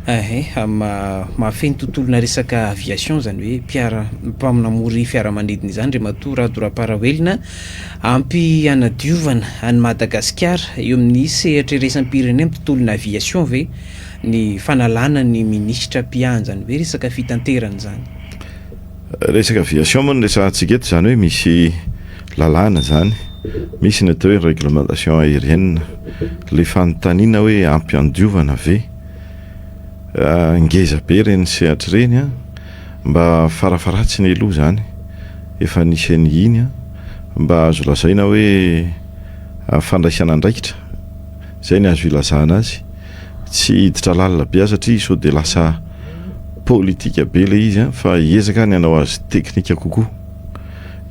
Ehe, mahafehy ny tontolona resaka aviation izany hoe mpiara mpamonamory fiaramanidina izany Andriamatoa Rado Ramparaoelina. Ampy hanadiovana an'i Madagasikara eo amin'ny sehatra iraisam-pirenena amin'ny tontolon'ny aviation ve ny fanalana ny minisitra mpiahy an'izany hoe resaka fitanterana izany? Resaka aviation moa no resahantsika eto, izany hoe misy lalàna izany, misy ny atao hoe réglementation aérienne. Ilay fanontaniana hoe ampy handiovana ve? Ngeza be ireny sehatra ireny an, mba farafaharatsiny aloha izany efa nisy an'iny an, mba azo lazaina hoe fandraisana andraikitra, izay ny azo ilazana azy. Tsy hiditra lalina be aho satria sao dia lasa politika be ilay izy an, fa hiezaka aho ny hanao azy teknika kokoa.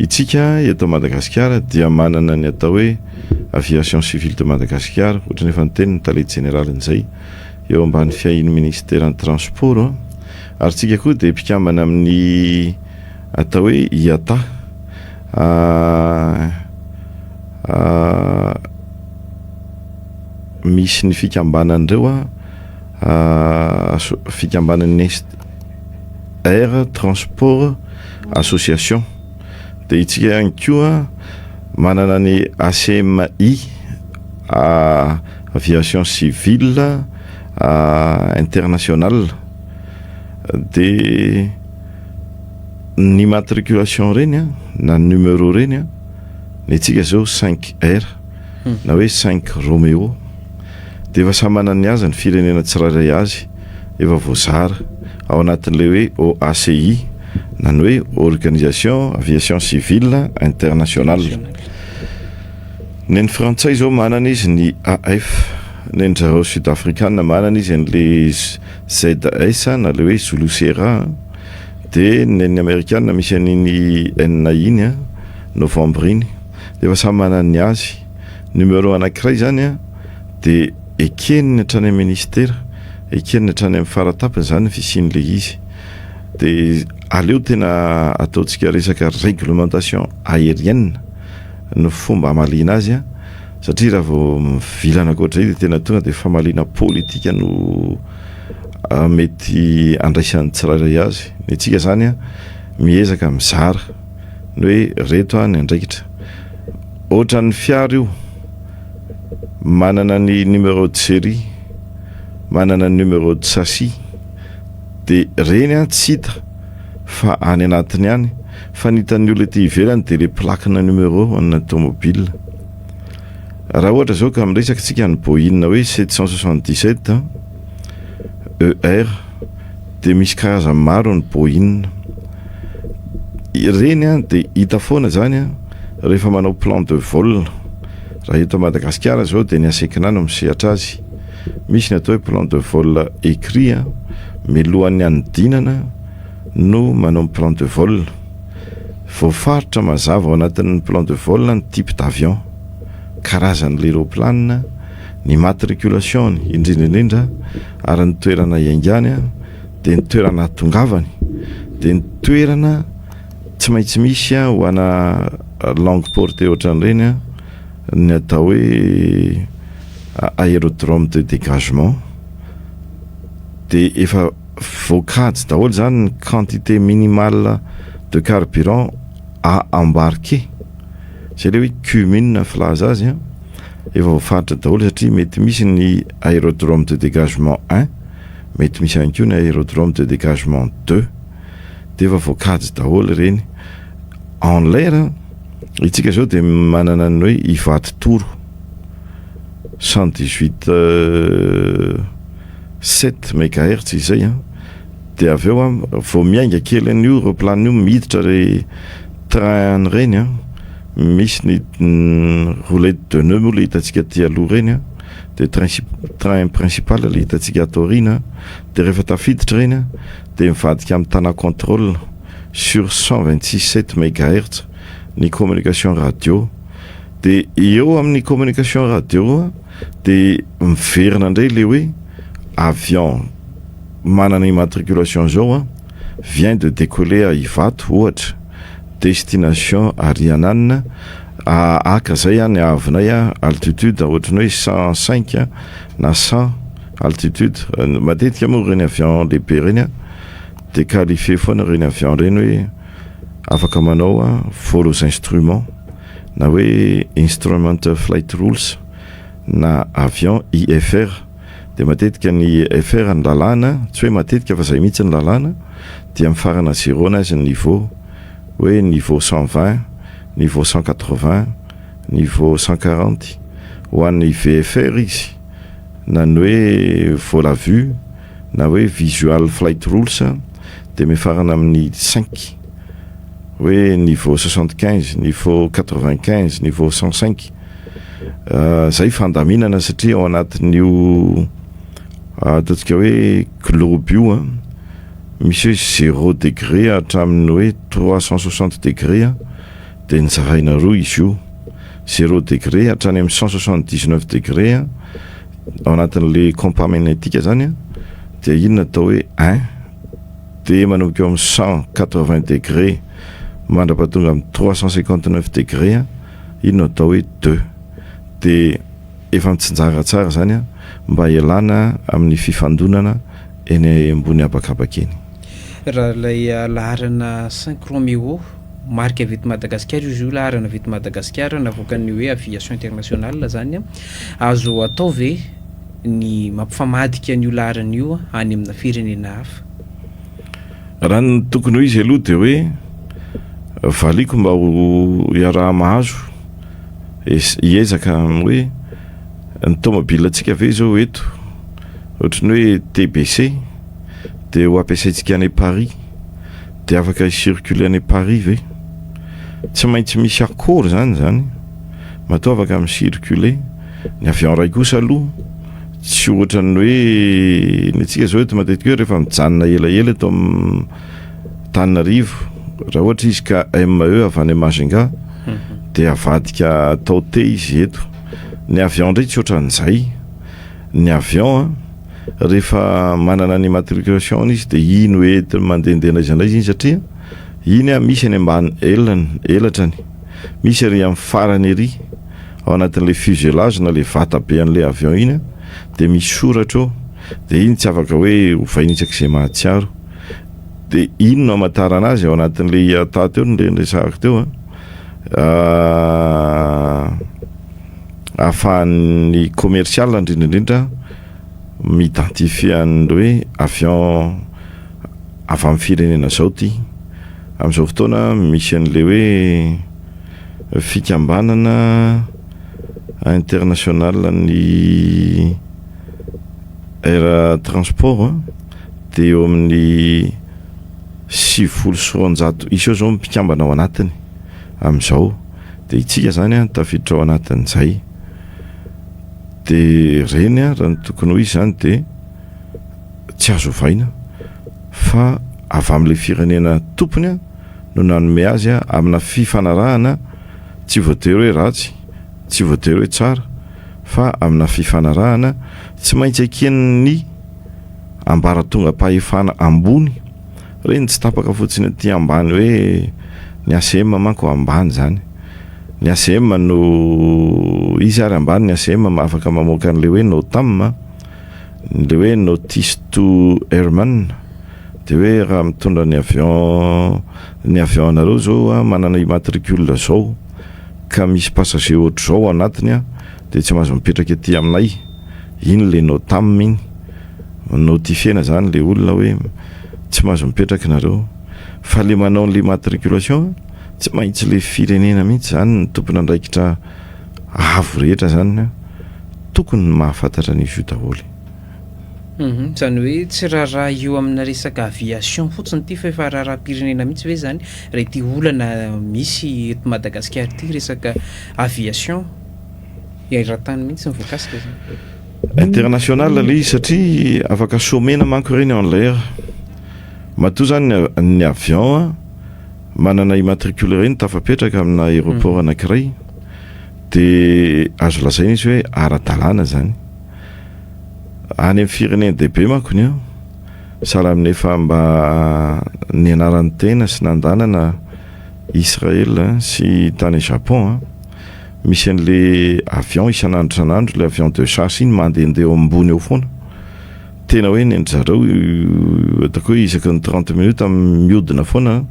Itsika eto Madagasikara dia manana ny atao hoe Aviation Civile de Madagascar, ohatran'ny efa niteny ny tale jeneralin'izay, eo ambany fiahian'ny minisiteran'ny Transport an, ary tsika koa dia mpikambana amin'ny atao hoe IATA. Misy ny fikambanan'ireo a, fikambanan'ny Air Transport Association. Dia itsika ihany koa manana ny ACMI, Aviation Civile Internationale. Dia ny immatriculation ireny a, na ny numéro ireny a, ny antsika izao cinq R. na hoe cinq Romeo dia efa samy manana ny azy ny firenena tsirairay azy efa voazara ao anatin'ilay hoe OACI na ny hoe Organisation Aviation Civile Internationale. Ny an'ny frantsay izao manana izy ny AF, ny an-dry zareo sud afrikana manana izy an'ilay ZS na ilay hoe Zulu Sierra dia ny an'ny amerikana misy an'iny N iny novembre iny. Efa samy manana ny azy. Numéro anankiray izany an, dia ekeniny hatrany amin'ny ministera, ekeniny hatrany amin'ny faratapony izany ny fisian'ilay izy. Dia aleo tena ataontsika resaka réglementation aérienne no fomba hamaliana azy an, satria raha vao mivilana ankoatr'izay dia tena tonga dia famaliana politika no mety andraisan'ny tsirairay azy. Ny antsika izany an, miezaka mizara. Ny hoe reto ny andraikitra. Ohatran'ny fiara io, manana ny numéro de série, manana ny numéro de chassis, dia ireny an tsy hita fa any anatiny any, fa ny hitan'ny olona ety ivelany dia ilay plaque-na numéro ana tomobile. Raha ohatra izao ka miresaka isika ny Boeing hoe 777 ER, dia misy karazany maro ny Boeing. Ireny an dia hita foana izany an rehefa manao plan de vol. Raha eto Madagasikara izao dia ny ASECNA no misehatra azy. Misy ny atao hoe plan de vol écrit an, milohan'ny hanodinana no manao ny plan de vol. Voafaritra mazava ao anatin'ny plan de vol ny type d'avion, karazan'ilay roaplanina, ny matriculation-ny indrindra indrindra ary ny toerana hiaingany dia ny toerana hahatongavany dia ny toerana tsy maintsy misy ho ana longue portée ohatran'ireny ny atao hoe aérodrome de dégagement dia efa voakajy daholo izany ny quantité minimale de carburant à embarquer izay ilay hoe cumin filaza azy an efa voafaritra daholo satria mety misy ny aérodrome de dégagement un Mety misy ihany koa ny aérodrome de dégagement deux dia efa voakajy daholo ireny. En l'air, itsika izao dia manana ny hoe Ivato Toro 118 7 mégahertz izay an, dia avy eo an vao miainga kely an'io roplanina io miditra re train ireny an, misy ny roulette de nœud moa ilay hitantsika aty aloha ireny an. dia train principal ilay hitantsika ato aoriana dia rehefa tafiditra ireny dia mivadika amin'ny tana contrôle sur 126 7 mégahertz ny communication radio dia eo amin'ny communication radio dia miverina indray ilay hoe avion manana immatriculation zao vient de décoller à Ivato ohatra destination Arianana haka zay ny haavonay altitude ohatran'ny hoe 105 na 100. altitude. Matetika moa ireny avion lehibe ireny a de qualifié foana ireny avion ireny hoe afaka manao vol aux instruments na hoe instrument flight rules na avion IFR. De matetika ny FR ny lalàna, tsy hoe matetika fa zay mihitsy ny lalàna, dia mifarana zéro na izy ny niveau, hoe niveau 120, niveau 180, niveau 140. Ho an'ny VFR izy na ny hoe vol à vue na hoe visual flight rules de mifarana amin'ny 5, hoe niveau 75, niveau 95, niveau 105. Zay fandaminana satria ao anatin'io ataontsika hoe globe io a misy hoe 0 degré hatramin'ny hoe 360 degré a de nizaraina roa izy io, 0 degré hatrany amin'ny 179 degré a ao anatin'le compas magnétique zany a de inona atao hoe un, de manomboka eo amin'ny 180 degré mandra-pahatonga amin'ny 359 degré a ino no atao hoe deux. De efa mitsinjara tsara zany a mba ialana amin'ny fifandonana eny ambony habakabaka eny. Raha ilay laharana 5 Romeo, marika avy eto Madagasikara izy io, laharana avy eto Madagasikara navoakan'ny hoe aviation internationale zany a azo atao ve ny mampifamadika an'io laharana io any amina firenena hafa? Raha ny tokony ho izy aloha de hoe valiko mba ho iaraha mahazo iezaka hoe ny tomobile antsika ve zao eto ohatrany hoe TBC de ho ampiasaintsika any Paris de afaka circuler any Paris ve? Tsy maintsy misy accord zany matoa afaka mi-circuler. Ny avion ray kosa aloha tsy ohatrany hoe ny antsika zao eto matetika hoe rehefa mijanona elaela eto am Tananarivo, raha ohatra izy ka ME avy any Majunga de avadika atao T izy eto. Ny avion ndray tsy ohatran'izay. Ny avion a rehefa manana ny immatriculation izy de ino entiny mandehandeha n'aiza n'aiza iny, satria iny a misy any ambany elany elatrany, misy ary amin'ny farany ery ao anatin'le fuselage na le vata be an'le avion iny a de misy soratra eo, de iny tsy afaka hoe ovaina isak'izay mahatsiaro. De ino no amantarana azy ao anatin'le IATA teo no le nresahako teo a ahafahan'ny commercial indrindraindrindra mi-identifie an'le hoe avion avy amin'ny firenena zao ty. Am'izao fotoana misy an'le hoe fikambanana international ny air transport de eo amin'ny 290 isa eo zao mpikambana ao anatiny am'izao, de itsika zany a tafiditra ao anatin'izay. De reny a raha ny tokony ho izy zany de tsy azo ovaina fa avy am'le firenena tompony a no nanome azy a amina fifanarahana, tsy voatery hoe ratsy, tsy voatery hoe tsara, fa amina fifanarahana tsy maintsy eken'ny ambaratonga-pahefana ambony reny, tsy tapaka fotsiny aty ambany hoe ny ACM manko ambany zany, ny ACM no izy ary ambany ny ACM afaka mamoaka an'le hoe NOTAM, le hoe notice to airman, de hoe raha mitondra ny avion, ny avion anareo zao a manana immatricule zao ka misy passager ohatr' zao anatiny a de tsy mahazo mipetraky aty aminay iny. Le NOTAM iny notifiena zany le olona hoe tsy mahazo mipetraky nareo, fa le manao n'le immatriculation tsy maintsy le firenena mihitsy zany, ny tompona andraikitra avo rehetra zany tokony mahafantatra an'izy io daholy. Zany hoe tsy raharaha io amina resaka aviation fotsiny ity fa efa raharaham-pirenena mihitsy ve zany raha ity olana misy eto Madagasikara ity, resaka aviation eran-tany mihitsy ny voakasika zany? International le izy satria afaka somena manko ireny en l'air. Matoa zany ny avion a manana immatricule reny tafapetraka amina aéroport anankiray de azo lazaina izy hoe ara-dalàna zany any amin'ny firenena dehibe manko ny io, sahala amin'ny efa mba ny anaran'ny tena sy nandanana Israel sy tany Japon a misy an'le avion isan'andro isan'andro, le avion de chasse iny mandehandeha eo ambony eo foana. Tena hoe ny an-dry zareo ataoko hoe isaky ny 30 minutes mihodina foana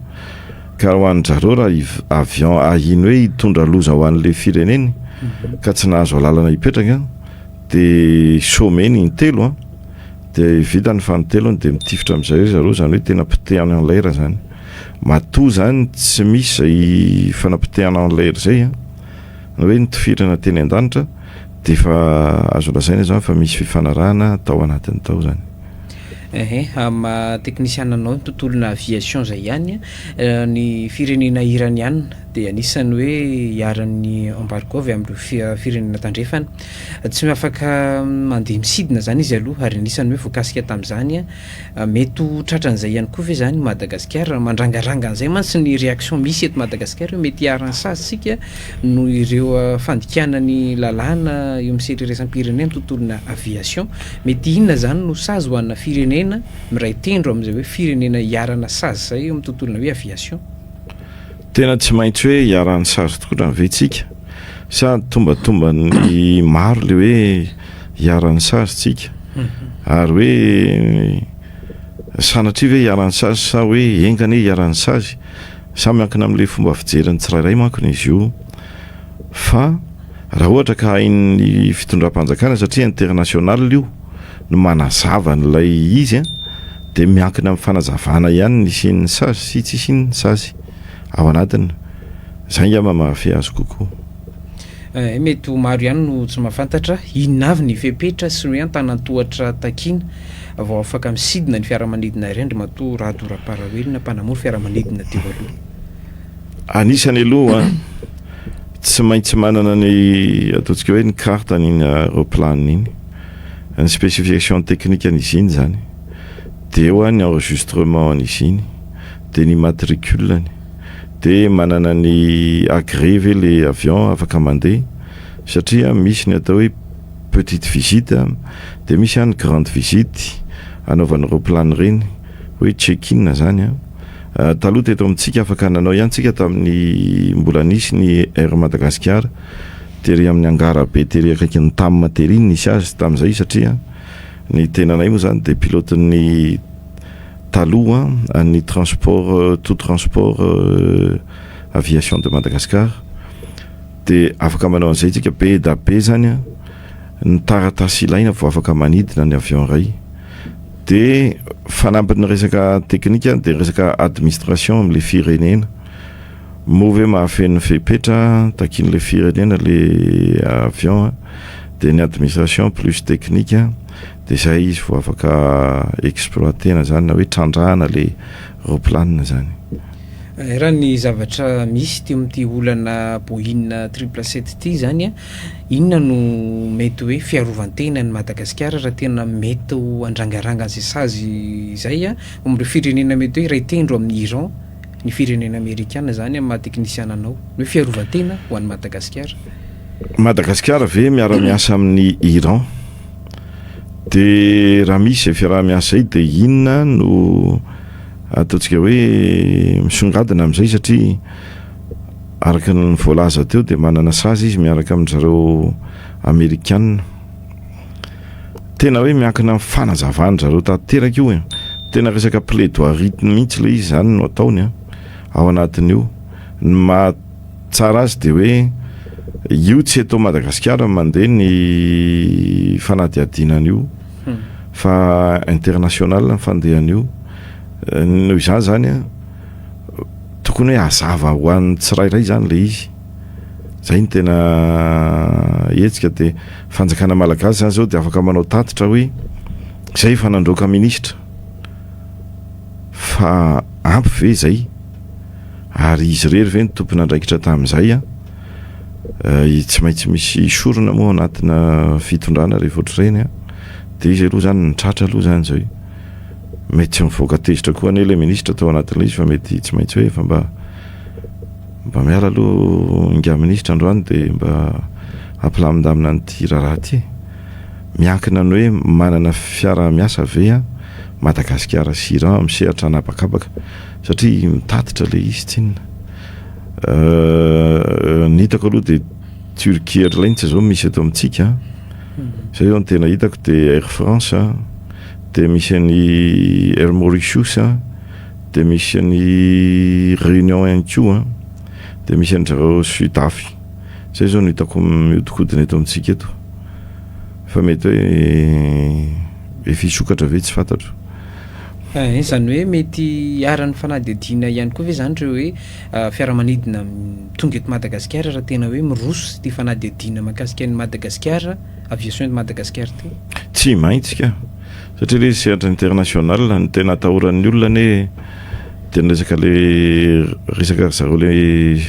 ka ho an-dry zareo raha avion ahiny hoe hitondra loza ho an'ilay fireneny ka tsy nahazo alalana hipetraka dia sommé-ny intelo an, dia vita ny fanintelony dia mitifitra amin'izay ry zareo, izany hoe tena potehana en l'air izany. Matoa izany tsy misy izay fanapotehana en l'air izay an, na hoe nitifirana teny an-danitra dia efa azo lazaina izany fa misy fifanarahana tao anatiny tao izany. Ehe, amin'ny maha teknisiana anao ny tontolona aviation izay ihany, ny firenena iraniana dia anisan'ny hoe iharan'ny embargo avy amin'ireo firenena tandrefana. Tsy afaka mandeha misidina izany izy aloha ary anisan'ny hoe voakasika tamin'izany. Mety ho tratran'izay ihany koa ve izany i Madagasikara? Mandrangaranga an'izay mantsy ny réaction misy eto Madagasikara hoe mety hiharan'ny sazy isika noho ireo fandikana ny lalàna eo amin'ny sehatra iraisam-pirenena amin'ny tontolona aviation. Mety inona izany no sazy ho ana firenena miray tendro amin'izay hoe firenena hiharana sazy izay eo amin'ny tontolona hoe aviation? Tena tsy maintsy hoe hiharan'ny sazy tokoa ve tsika? Sa tombatomban'ny maro le hoe hiharan'ny sazy tsika? Ary hoe sanatria ve hiharan'ny sazy sa hoe enga anie hiharan'ny sazy? Sa miankina amin'ilay fomba fijerin'ny tsirairay manko izy io. Fa raha ohatra ka hain'ny fitondram-panjakana satria international io no manazava an'ilay izy an, dia miankina amin'ny fanazavana ihany ny hisian'ny sazy sy tsy hisian'ny sazy ao anatiny. Izay angamba mahafehy azy kokoa. Eh, mety ho maro ihany no tsy mahafantatra inona avy ny fepetra sy ny hoe antanan-tohatra takiana vao afaka misidina ny fiaramanidina iray Andriamatoa Rado Ramparaoelina, mpanamory fiaramanidina teo aloha. Anisany aloha tsy maintsy manana ny ataontsika hoe ny carte an'iny aeroplane iny, ny spécification technique an'izy iny izany, dia eo ny enregistrement an'izy iny, dia ny matricule-ny. Dia manana ny agré ve le avion afaka mandeha satria misy ny atao hoe petite visite dia misy any grande visite anaovana roplany ireny hoe check in zany an. Taloha teto amintsika afaka nanao ihany tsika tamin'ny mbola nisy ny Air Madagascar tery amin'ny hangar be tery akaikin'ny Tam tery no nisy azy tamin'izay satria ny tenanay moa zany dia pilote-n'ny taloha an'ny transport tout transport aviation de Madagascar dia afaka manao an'izay tsika be da be zany an ny taratasy ilaina vao afaka manidina ny avion iray dia fanampin'ny resaka teknika dia resaka administration amin'ilay firenena moa ve mahafeno ny fepetra takian'ilay firenena le avion dia ny administration plus technique Dia zay izy vao afaka exploiter-na zany na hoe trandrahana le roplanina zany. Raha ny zavatra misy teo amin'ity olana Boeing triple sept ity izany, inona no mety hoe fiarovan-tenan'i Madagasikara raha tena mety ho handrangaranga an'izay sazy izay amin'ireo firenena mety hoe iray tendro amin'i Iran, ny firenena amerikana izany amin'ny maha teknisiana anao, ny hoe fiarovan-tena ho an'i Madagasikara? Madagasikara ve miara-miasa amin'i Iran? Dia raha misy izay fiaraha-miasa izay dia inona no ataontsika hoe misongadina amin'izay satria araka ny voalaza teo dia manana sazy izy miaraka amin-dry zareo amerikana. Tena hoe miankina amin'ny fanazavan-dry zareo tanteraka io e. Tena resaka plaidoirie mihitsy ilay izy izany no ataony ao anatin'io. Ny maha Tsara azy dia hoe io tsy eto Madagasikara mandeha ny fanadihadiana an'io fa international ny fandehan'io. Noho izany izany an, tokony hoe hazava ho an'ny tsirairay izany ilay izy. Izay no tena hetsika dia fanjakana malagasy izany izao dia afaka manao tatitra hoe izay efa nandroaka minisitra fa ampy ve izay? Ary izy irery ve no tompon'andraikitra tamin'izay an? Tsy maintsy misy sorona moa ao anatina fitondrana rehefa ohatr'ireny an! Dia izy aloha izany ny tratra aloha izany izao e! Mety tsy mivoaka tezitra koa anie ilay minisitra tao anatin'ilay izy fa mety tsy maintsy hoe efa mba mba miala aloha ingahy minisitra androany dia mba hampilamindamina an'ity raharaha ity e! Miankina ny hoe manana fiaraha-miasa ve an Madagasikara sy Iran amin'ny sehatra an'habakabaka? Satria mitatitra ilay izy tsinona. Ny hitako aloha dia Turquie Airlines izao misy eto amintsika. Izay izao no tena hitako dia Air France, de misy an'i Air Mauritius a, de misy an'i Réunion ihany koa a, de misy an-dry zareo Sudaf. Zay zao no hitako mihodinkodina eto amintsika eto. Fa mety hoe efa hisokatra ve tsy fantatro. Eh, izany hoe mety hiharan'ny fanadihadiana ihany koa ve izany ireo hoe fiaramanidina tonga eto Madagasikara raha tena hoe miroso ity fanadihadiana mahakasika an'i Madagasikara, aviation eto Madagasikara ity? Tsy maintsy ka! Satria ilay izy sehatra international, ny tena atahoran'ny olona anie dia ny resaka ilay resaka ry zareo ilay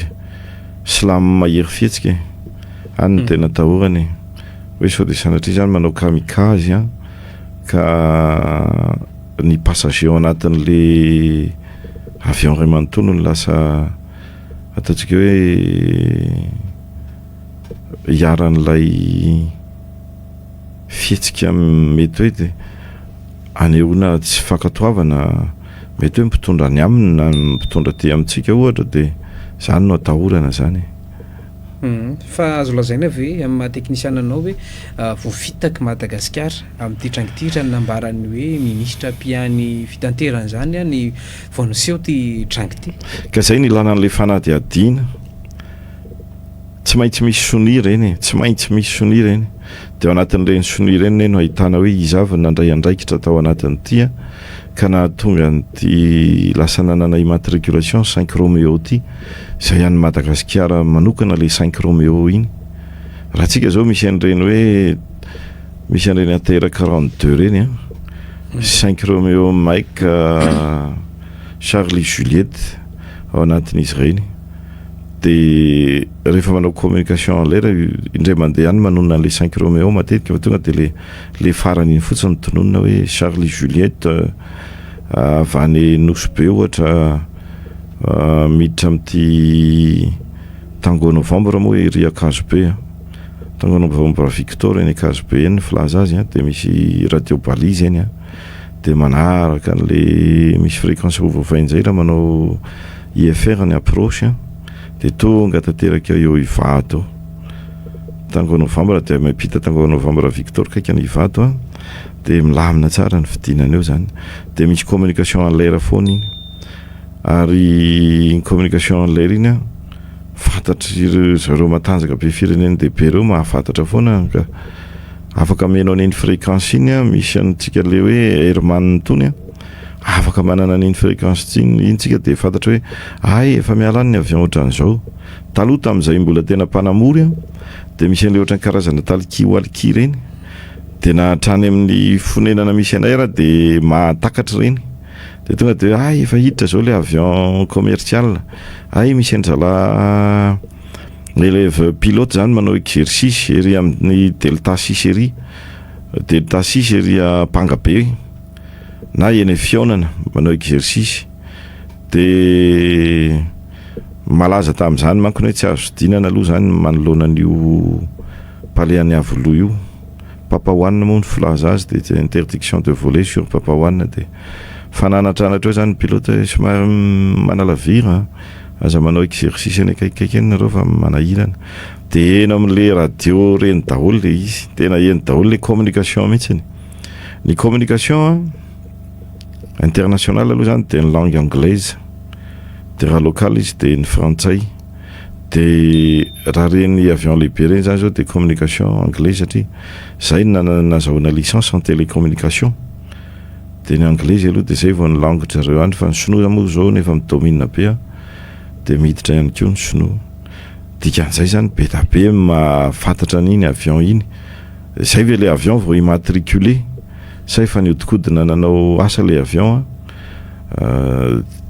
silamo mahery fihetsika e! Any no tena atahorana e! Hoe sao dia sanatria izany manao kamikaze an, ka ny passager ao anatin'le avion iray manontolo no lasa ataontsika hoe iharan'ilay fihetsika mety hoe dia anehoana tsy fankatoavana mety hoe mpitondra any aminy na mpitondra aty amintsika ohatra dia izany no atahorana izany e. Fa azo lazaina ve amin'ny maha teknisiana anao hoe voafitak'i Madagasikara amin'ity tranga ity raha ny nambaran'ny hoe minisitra mpiahy ny fitanterana izany ny vao niseho ity tranga ity? Ka izay no ilana an'ilay fanadihadiana. Tsy maintsy misy sonia ireny e, tsy maintsy misy sonia ireny. Dia ao anatin'ireny sonia ireny anie no ahitana hoe iza avy no nandray andraikitra tao anatin'ity an, ka nahatonga an'ity lasa nanana immatriculation cinq Romeo ity, izay an'i Madagasikara manokana ilay cinq Romeo iny. Raha antsika izao misy an'ireny hoe misy an'ireny ATR 42 ireny an, cinq Romeo Mike Charlie Juliette ao anatin'izy ireny. Dia rehefa manao communication en l'air, indray mandeha ihany manonona an'ilay cinq Roméo matetika fa tonga dia le le farany iny fotsiny no tononina hoe Charlie Juliette avy any Nosy Be ohatra miditra amin'ity Tango Novembre moa ery Ankazobe an, Tango Novembre Victor eny Ankazobe eny ny filaza azy an, dia misy radio balise eny an, dia manaraka an'ilay misy fréquence ovaovaina izay raha manao IFR ny approche dia tonga tanteraka eo Ivato. Tango Novembre dia miampita Tango Novembre Victor kaiky any Ivato an, dia milamina tsara ny fidinana eo zany. Dia misy communication en l'air foana iny. Ary iny communication en l'air iny an, fantatr'ireo zareo matanjaka be firenen-dehibe ireo mahafantatra foana ka afaka mihaino an'iny fréquence iny an, misy antsika le hoe airman itony an. Afaka manana an'iny fréquence iny iny tsika dia fantatra hoe hay efa miala any ny avion ohatran'izao. Taloha tamin'izay mbola tena mpanamory aho dia misy an'ilay ohatran'ny karazana talkie walkie ireny dia na hatrany amin'ny fonenana misy anay ara dia mahatakatra ireny dia tonga dia hoe hay efa hiditra izao ilay avion commercial, hay misy an-drahalahy élève pilote izany manao exercice ery amin'ny delta six ery, delta six ery Ampangabe. na eny fihaonana manao exercice de malaza tamin'izany manko ny hoe tsy azo dinana aloha zany manoloana an'io palais an'i Iavoloha io, Papahoanina moa ny filaza azy de interdiction de voler sur Papahoanina de fananatranatra eo zany ny pilote hoe somary manalavira an, aza manao exercice eny akaikikaiky eny nareo fa manahirana, de heno amin'le radio reny daholo le izy, tena heno daholo le communication mihitsiny. Ny communication internationale aloha zany dia ny langue anglaise, dia raha locale izy dia ny frantsay, dia raha ireny avion lehibe ireny zany zao dia communication anglaise satria zay no nazahoana licence en télécommunication, dia ny anglaise aloha dia zay vao ny langue dry zareo any fa ny sinoa moa zao nefa mi-domine be an, dia miditra ihany koa ny sinoa, dikan'izay zany be dia be mahafantatra an'iny avion iny. Zay ve le avion vao immatriculé sa efa niodikodina nanao asa le avion a?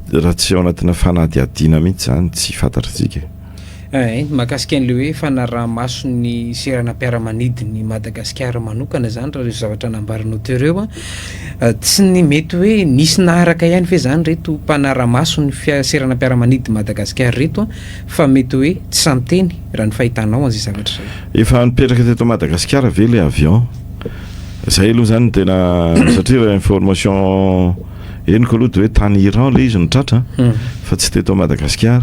Raha tsy ao anatina fanadihadiana mihitsy zany tsy fantatr'tsika e. Ein, mahakasika an'ilay hoe fanaraha-maso ny seranam-piaramanidin'i Madagasikara manokana izany raha ireo zavatra nambaranao teo ireo an, tsy ny mety hoe nisy naharaka ihany ve izany ireto mpanara-maso ny seranam-piaramanidin'i Madagasikara ireto an, fa mety hoe tsy samy teny raha ny fahitanao an'izay zavatra izay. Efa nipetraka teto Madagasikara ve le avion? Zay aloha zany no tena satria raha information henoko aloha de hoe tany Iran le izy no tratra fa tsy teto Madagasikara.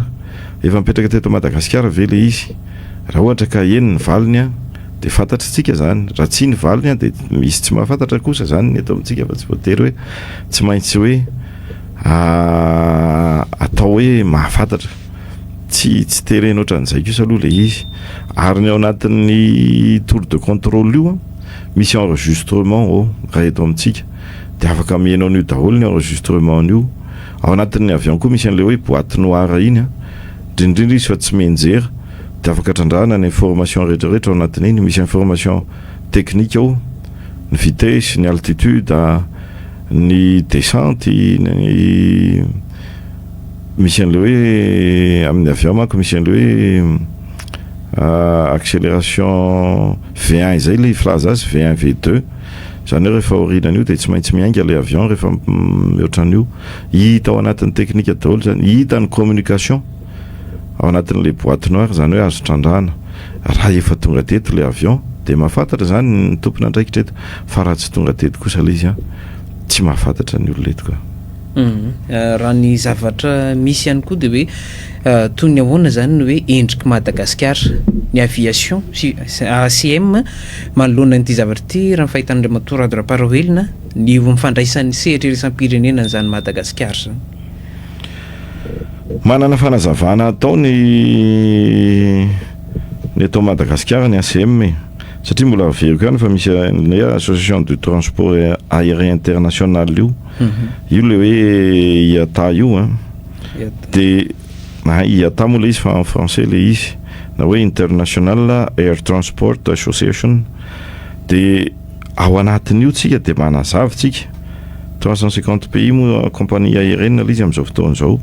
Efa nipetraka teto Madagasikara ve le izy? Raha ohatra ka eny ny valiny an, Dia fantatr'tsika izany. Raha tsia ny valiny an, dia misy tsy mahafantatra kosa izany ny eto amintsika fa tsy voatery hoe tsy maintsy hoe atao hoe mahafantatra. Tsy tsy terena ohatran'izay kosa aloha ilay izy. Ary ny ao anatin'ny tour de contrôle io an, misy enregistrement ao raha eto amintsika. Dia afaka mihaino an'io daholo ny enregistrement an'io. Ao anatin'ny avion koa misy an'ilay hoe boite noire iny an, indrindra indrindra izy fa tsy mianjera. Dia afaka trandrahana ny information rehetra rehetra ao anatin'iny, misy information technique ao, ny vitesse, ny altitude, ny descente, ny misy an'ilay hoe amin'ny avion manko misy an'ilay hoe accélération V1 izay ilay filaza azy, V1 V2, izany hoe rehefa aorianan'io dia tsy maintsy miainga ilay avion rehefa mihoatra an'io, hita ao anatin'ny technique daholo izany, hita ny communication. ao anatin'ilay boite noire, izany hoe azo trandrahana. Raha efa tonga teto ilay avion dia mahafantatra izany ny tompon'andraikitra eto, fa raha tsy tonga teto kosa ilay izy an, tsy mahafantatra ny olona eto ka. Raha ny zavatra misy ihany koa dia hoe toy ny ahoana izany ny hoe endrik'i Madagasikara, ny aviation sy ACM manoloana an'ity zavatra ity raha ny fahitan'Andriamatoa Rado Ramparaoelina ny eo amin'ny fandraisan'ny sehatra iraisam-pirenena an'izany Madagasikara izany. Manana fanazavana atao ny ny eto Madagasikara ny ACM e! Satria mbola averiko ihany fa misy ny Association du Transport Aérien International io, io le hoe IATA io an, de IATA moa le izy fa en français le izy, na hoe International Air Transport Association, de Ao anatin'io tsika dia manazava tsika, 350 pays moa compagnie aérienne ilay izy amin'izao fotoana izao,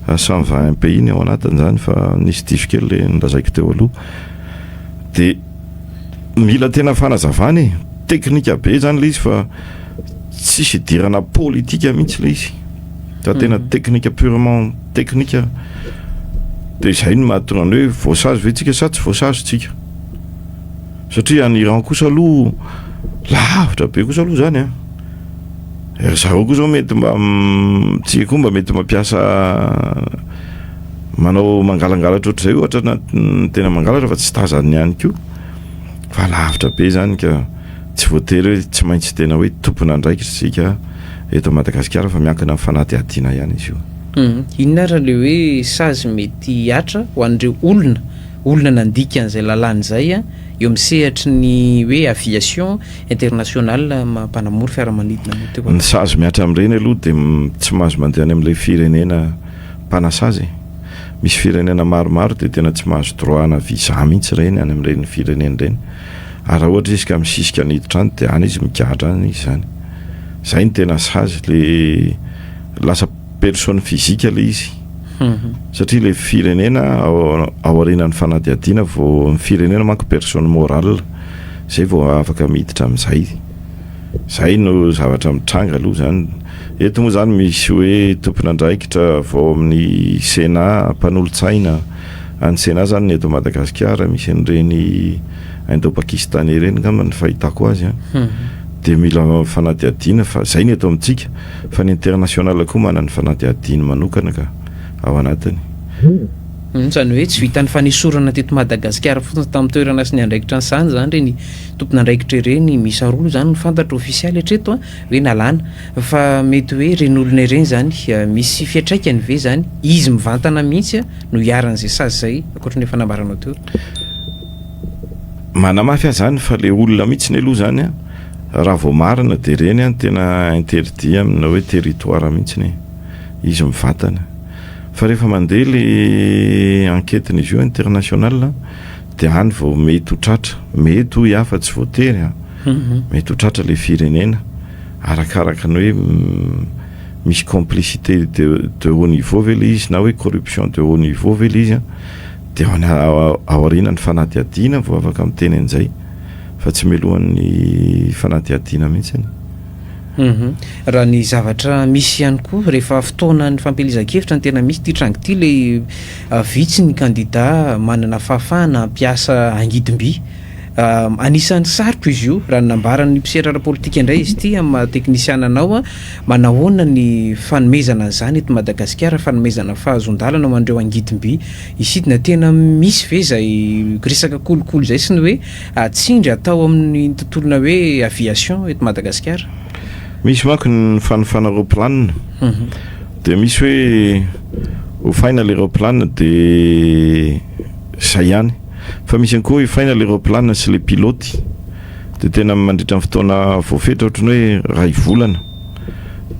121 pays ny ao anatiny izany fa nisy diso kely ilay nolazaiko teo aloha. Dia mila tena fanazavana e, teknika be izany ilay izy fa tsisy idirana politika mihitsy ilay izy fa tena teknika purement teknika. Dia izay no mahatonga ny hoe voasazy ve tsika sa tsy voasazy tsika. Satria any Iran kosa aloha lavitra be kosa aloha zany an. Ry zareo koa zao mety mba tsika koa mba mety mampiasa manao mangalangalatra ohatr'izay ohatra na tena mangalatra fa tsy tazany ihany koa. Fa lavitra be zany ka tsy voatery hoe tsy maintsy tena hoe tompon'andraikitra isika eto Madagasikara fa miankina amin'ny fanadihadiana ihany izy io. Inona ary ilay hoe sazy mety hihatra ho an'ireo olona olona nandika an'izay lalàna izay eo amin'ny sehatry ny hoe aviation internationale mampanamory fiaramanidina moa teo Ny sazy mihatra amin'ireny aloha dia tsy mahazo mandeha any amin'ilay firenena mpanasazy e. Misy firenena maromaro dia tena tsy mahazo droit ana visa mihitsy ireny any amin'ireny firenena ireny. Ary raha ohatra izy ka misisika ny hiditra any dia any izy migadra any izy izany. Izay no tena sazy, le lasa personne physique ilay izy. Satria ilay firenena ao aorianan'ny fanadihadiana vao, ny firenena manko personne morale, izay vao afaka miditra amin'izay. Izay no zavatra mitranga aloha izany. Eto moa izany misy hoe tompon'andraikitra avy ao amin'ny Sénat, mpanolotsaina an'ny Sénat izany ny eto Madagasikara, misy an'ireny Indo-Pakistanais ireny angamba ny fahitako azy an. Dia mila fanadihadiana fa izay ny eto amintsika. Fa ny international koa manana ny fanadihadiany manokana ka ao anatiny. Izany hoe tsy vitan'ny fanesorana teto Madagasikara fotsiny tamin'ny toerana sy ny andraikitra nisahana izany ireny tompon'andraikitra ireny, miisa roa izany no fantatro ofisialy hatreto hoe nalana, fa mety hoe ireny olona ireny izany misy fiantraikany ve izany izy mivantana mihitsy no iharan'izay sazy izay ankoatra ny efa nambaranao teo? Manamafy aho izany fa ilay olona mihitsy aloha izany an, Raha vao marina dia ireny an tena interdit amina hoe territoire mihitsiny e! Izy mivantana. Fa rehefa mandeha le enquête-n'izy io international dia any vao mety ho tratra, mety hoy aho fa tsy voatery an, mety ho tratra le firenena arakaraka ny hoe misy complicité de de haut niveau ve le izy na hoe corruption de haut niveau ve le izy an, dia aoriana ny fanadihadiana vao afaka miteny an'izay. Fa tsy melohan'ny fanadihadiana mihitsy. Raha ny zavatra misy ihany koa, rehefa fotoanan'ny fampielezan-kevitra no tena misy ity tranga ity, ilay vitsy ny kandida manana fahafahana hampiasa angidim-by. Anisan'ny sarotra izy io, raha ny nambaran'ny mpisera ara-politika indray izy ity amin'ny maha teknisiana anao, manahoana ny fanomezana an'izany eto Madagasikara, fanomezana fahazoan-dalana ho an'ireo angidim-by hisidina, tena misy ve izay resaka kolikoly izay sy ny hoe tsindry atao amin'ny tontolona hoe aviation eto Madagasikara? Misy manko ny fanofana roaplanina, dia misy hoe hofaina ilay roaplanina dia izay ihany. Fa misy ihany koa hoe faina le raoplanina sy le pilote de tena mandritra ny fotoana voafetra ohatran'ny hoe ray volana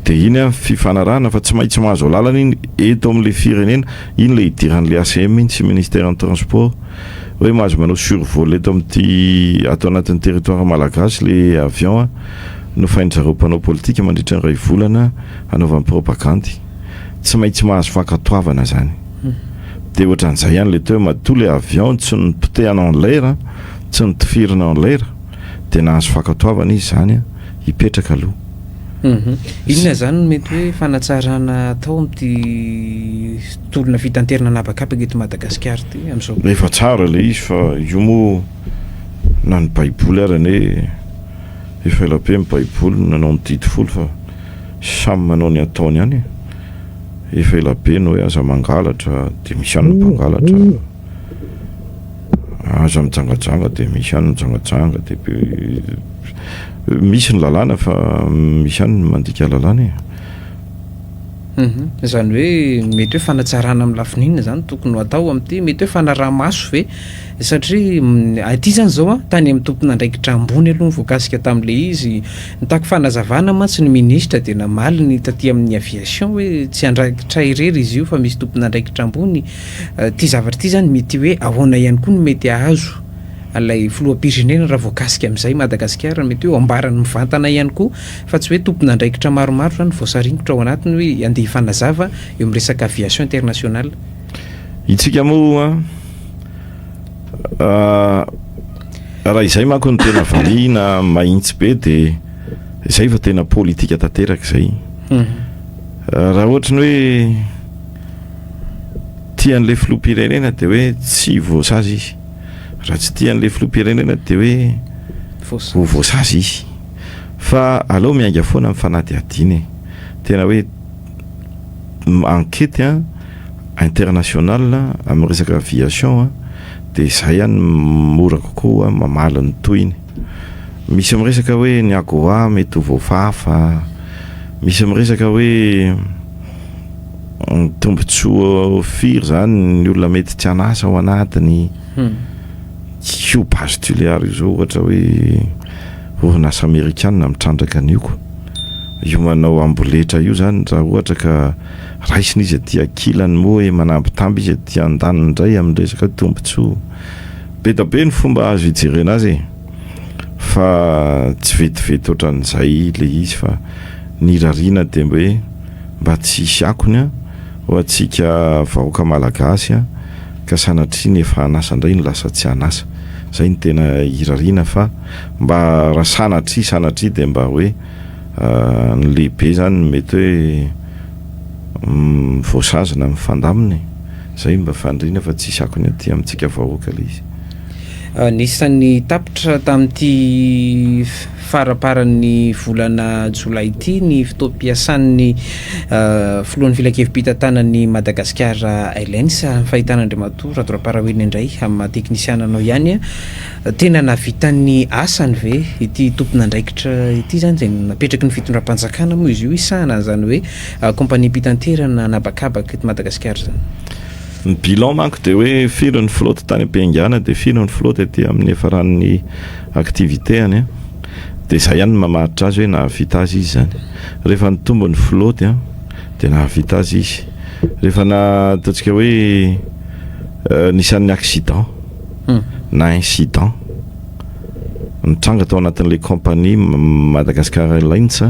de iny an fifanarahana fa tsy maintsy mahazo alalana iny eto amin'le firenena iny le idiran'le ACM iny sy ministère ny transport hoe mahazo manao survol eto amin'ity ato anatin'ny territoire malagasy le avion an nofain-dry zareo mpanao politika mandritra ny ray volana hanaovany propagandy tsy maintsy mahazo fankatoavana zany. Dia ohatran'izay ihany ilay teo, matoa ilay avion tsy nipotehana en l'air, tsy notifirina en l'air, dia nahazo fankatoavana izy izany hipetraka aloha. Inona izany no mety hoe fanatsarana atao amin'ity tolona fitanterana an'habakabaka eto Madagasikara ity amin'izao? Efa tsara ilay izy fa io moa na ny baiboly ary anie efa elabe ny baiboly no nanao ny didy folo fa samy manao ny ataony ihany e. Efa ela be no hoe aza mangalatra dia misy ihany ny mpangalatra, aza mijangajanga dia misy ihany ny mijangajanga dia be, misy ny lalàna fa misy ihany ny mandika lalàna e. Izany hoe mety hoe fanatsarana amin'ny lafiny inona izany tokony ho atao amin'ity? Mety hoe fanaraha-maso ve? Satria aty izany izao an, tany amin'ny tompon'andraikitra ambony aloha no voakasika tamin'ilay izy. Nitaky fanazavana mantsy ny minisitra dia namaly ny taty amin'ny aviation hoe tsy andraikitra irery izy io fa misy tompon'andraikitra ambony. Ity zavatra ity izany mety hoe ahoana ihany koa no mety hahazo an'ilay filoham-pirenena raha voakasika amin'izay Madagasikara? Mety hoe ambarany mivantana ihany koa fa tsy hoe tompon'andraikitra maromaro izany voasaringotra ao anatiny hoe andeha hifanazava eo amin'ny resaka aviation internationale. Itsika moa Raha izay manko no tena valiana mahintsy be dia izay fa tena politika tanteraka izay. Raha ohatry ny hoe tian'ilay filoham-pirenena dia hoe tsy voasazy izy. Raha tsy tian'ilay filoham-pirenena dia hoe ho voasazy izy. Fa aleo miainga foana amin'ny fanadihadiana e. Tena hoe enquete an. International amin'ny resaka aviation dia izay ihany mora kokoa mamaly ny tohiny. Misy miresaka hoe ny AGOA mety ho voafafa, misy miresaka hoe tombontsoa firy izany ny olona mety tsy an'asa ao anatiny. Io base Tuléar io izao ohatra hoe orinasa amerikana mitrandraka an'io ko. Io manao amboletra io izany raha ohatra ka Raisina izy aty ankilany moa hoe manambitamby izy aty andaniny indray amin'ny resaka tombotsoa. Be da be ny fomba azo ijerena azy e! Fa tsy vetivety ohatran'izay ilay izy fa ny irariana dia hoe mba tsy hisy akony ho antsika vahoaka malagasy ka sanatria ny efa an'asa indray no lasa tsy an'asa. Izay no tena irariana fa mba raha sanatria sanatria dia mba hoe Ny lehibe izany no mety hoe voasazy na mifandamina e! Izay mba faniriana fa tsisy akony aty amintsika vahoaka ilay izy. Anisan'ny tapitra tamin'ity faramparan'ny volana jolay ity ny fotoam-piasan'ny filohan'ny filankevi-pitantanan'ny Madagasikara Airlines. Ny fahitana Andriamatoa Rado Ramparaoelina indray amin'ny maha teknisiana anao ihany. Tena nahavita ny asany ve ity tompon'andraikitra ity izany izay napetraky ny fitondram-panjakana moa izy io hisahana an'izany hoe kaompaniam-pitanterana an'habakabaka eto Madagasikara izany? Ny bilan manko dia hoe firy ny flotte tany am-piaingàna dia firy ny flotte aty amin'ny hiafaran'ny activité-ny an! Dia izay ihany no mamaritra azy hoe nahavita azy izy izany. Rehefa nitombo ny flotte an, dia nahavita azy izy. Rehefa na ataontsika hoe nisan'ny accident. na incident nitranga tao anatin'ilay compagnie Madagascar Airlines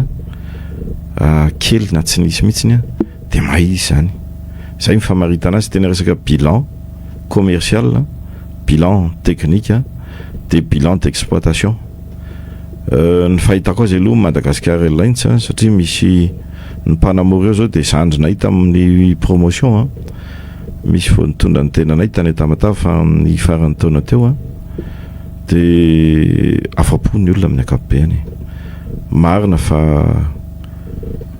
kely na tsy nisy mihitsiny dia may izy izany. Izay ny famaritana azy, tena resaka bilan commercial, bilan technique dia bilan d'exploitation. Ny fahitako azy aloha Madagascar Airlines satria misy ny mpanamory eo zao dia zandrinay tamin'ny promotion misy vao nitondra ny tenanay tany Tamatave fa ny faran'ny taona teo. De afa-po ny olona amin'ny ankapobeny. Marina fa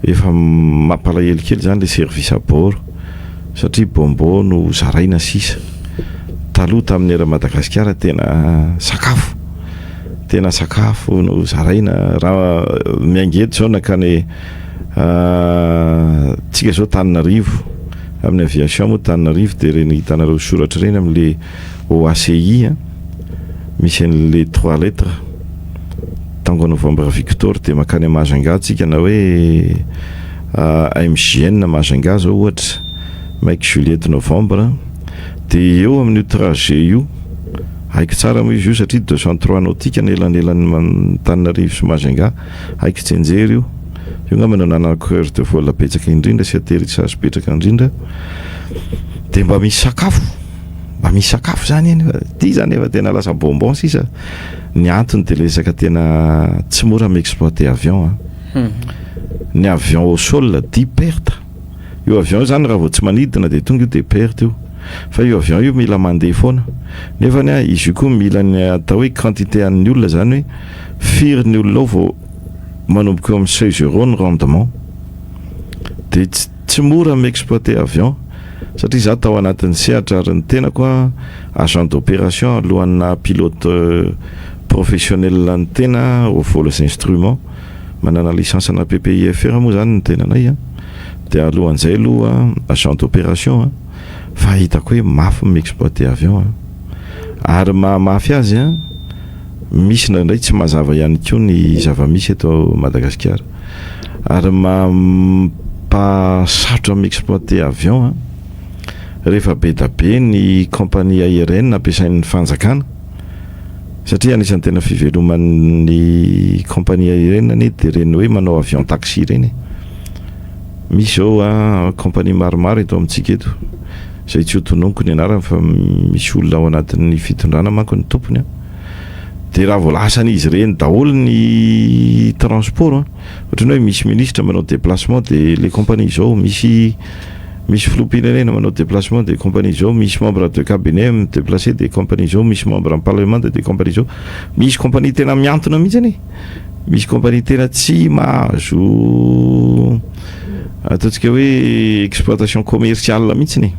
efa mampalahelo kely zany le service à bord satria bonbon no zaraina sisa. Taloha tamin'ny Air Madagasikara tena sakafo, tena sakafo no zaraina. Raha miainga eto zao nankany tsika zao Tananarivo, amin'ny aviation moa Tananarivo de ireny hitanareo soratra ireny amin'le OACI a, misy an'le trois lettres Tango Novembre Victor, de mankany Majunga tsika na hoe MJN Majunga zao ohatra, Mike Juliette Novembre, de eo amin'io trajet io, haiko tsara moa izy io satria 203 nautique ny elanelan'ny Tananarivo sy Majunga, haiko tsenjery io. Io angamba no ananako heure de vol betsaka indrindra sy atterrissage betsaka indrindra. De mba misy sakafo, mba misy sakafo zany eny fa ty zany efa tena lasa bonbon sisa. Ny antony de resaka tena tsy mora mi-exploiter avion a. Ny avion au sol dit perte. Io avion io zany raha vao tsy manidina de tonga io de perte io. Fa io avion io mila mandeha foana. Nefany a izy io koa mila ny atao hoe quantité an'ny olona, zany hoe firy ny olona ao vao manomboka eo amin'ny 16 € ny rendement. De tsy mora mi-exploiter avion satria za tao anatin'ny sehatra ary ny tenako a agent d'opération alohan'ny pilote professionnel ny tena au vols instruments, manana licence na PPIFR moa zany ny tenanay a, de alohan'izay aloha agent d'opération a, fa hitako hoe mafy mi-exploiter avion a. Ary mahamafy azy a, misy indraindray tsy mazava ihany koa ny zava-misy eto Madagasikara. Ary mampasarotra mi-exploiter avion a, rehefa be da be ny compagnie aérienne ampiasain'ny fanjakana, satria anisan'ny tena fiveloman'ny compagnie aérienne anie de reny hoe manao avion taxi reny. Misy zao a compagnie maromaro eto amintsika eto zay tsy ho tononiko ny anarany, fa misy olona ao anatin'ny fitondrana manko ny tompony a. De raha vao lasan'izy ireny daholo ny transport a, ohatrany hoe misy ministre manao déplacement de le compagnie zao, misy filoham-pirenena manao déplacement de compagnie zao, misy membre de cabinet mi-déplacer de compagnie zao, misy membre en parlement de compagnie zao. Misy compagnie tena miantona mihitsy anie, misy compagnie tena tsy mahazo ataontsika hoe exploitation commerciale mihitsy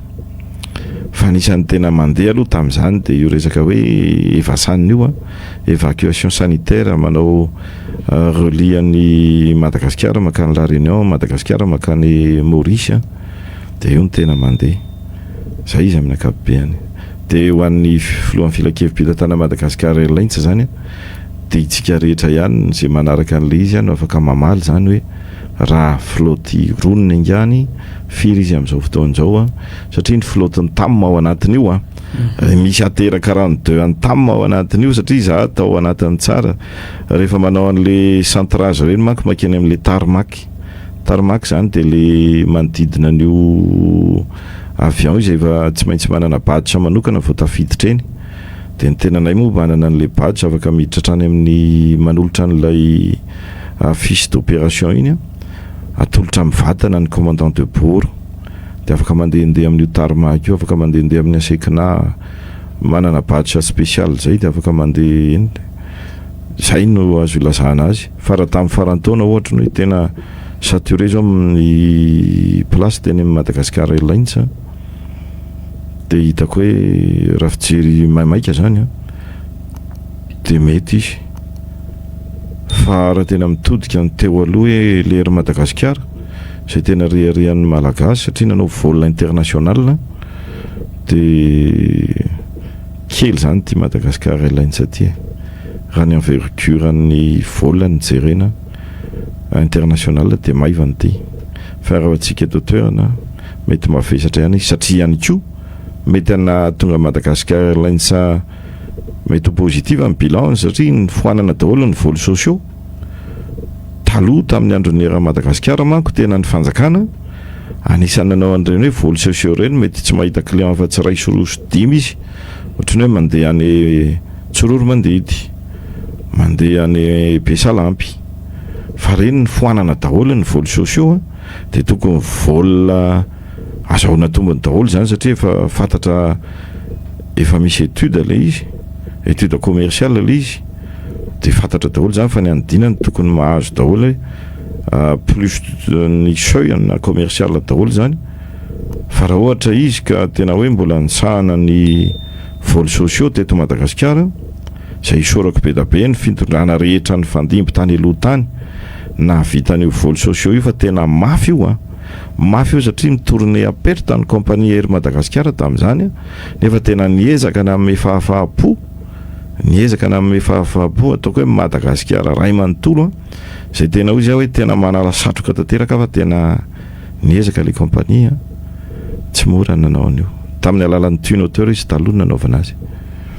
fa anisan'ny tena mandeha aloha tamin'izany de io resaka hoe Evasan io a, évacuation sanitaire, manao relier an'ny Madagasikara makany La Réunion, Madagasikara makany Maurice, de io no tena mandeha zay izy amin'ny ankapobeany. De ho an'ny filohan'ny filankevi-pitantanana Madagasikara Airlines zany a, de itsika rehetra ihany zay manaraka an'le izy a no afaka mamaly zany hoe raha flotte roniny angany firy izy amin'izao fotoan'izao a, satria ny flotte ny TAM ao anatin'io a, misy ATR 42 any TAM ao anatin'io, satria za atao anatin'ny tsara rehefa manao an'le centrage reny manko makeny amin'le tarmac. Tarmac zany de le manodidina an'io avion izy, efa tsy maintsy manana badge manokana vao tafiditra eny. De ny tenanay moa manana an'le badge, afaka miditra hatrany amin'ny manolotra an'ilay fiche d'opération iny a, atolotra mivantana ny commandant de bord, de afaka mandehandeha amin'io tarmac io, afaka mandehandeha amin'ny ASECNA, manana badge spécial zay, de afaka mandeha eny. Zay no azo ilazana azy. Fa raha tamin'ny farantaona ohatra ny hoe tena saturé zao amin'ny place teny amin'ny Madagascar Airlines, de hitako hoe raha fijery maimaika zany a de mety izy. Fa raha tena mitodika ny teo aloha hoe le Air Madagasikara zay tena reharehan'ny Malagasy satria nanao vol international, de kely zany ty Madagascar Airlines aty raha ny envergure ny vol ny jerena international, de maivany ty. Fa raha antsika eto toerana mety mavesatra ihany izy, satria ihany koa mety ana tonga Madagascar Airlines mety ho positive ny bilan, satria ny foanana daholo ny vols sociaux taloha tamin'ny andron'ny Air Madagasikara manko tena ny fanjakana anisan'ny nanao an'ireny hoe vols sociaux reny. Mety tsy mahita client afa tsy ray sy roa sy dimy izy, ohatrany hoe mandeha any Tsiroanomandidy, mandeha any Besalampy, fa reny ny foanana daholo ny vols sociaux a, de tokony vol azahoana tombony daholo zany, satria efa fantatra, efa misy étude le izy. Étude commerciale ilay izy dia fantatra daholo izany fa ny anodinany tokony mahazo daholo hoe plus ny seuil na commercial daholo izany fa raha ohatra izy ka tena hoe mbola nisahana ny vols sociaux teto Madagasikara izay isaorako be da be ny fitondrana rehetra nifandimby tany aloha tany nahavita an'io vols sociaux io fa tena mafy io an! Mafy io satria mi-tourner à perte ny compagnie Air Madagascar tamin'izany nefa tena niezaka nanome fahafaham-po, niezaka nanome fahafaham-po ataoko hoe Madagasikara ray manontolo izay tena hoy izy aho hoe tena manala satroka tanteraka aho fa tena niezaka ilay compagnie tsy mora ny nanao an'io. Tamin'ny alalan'ny Twin Otter izy taloha no nanaovana azy.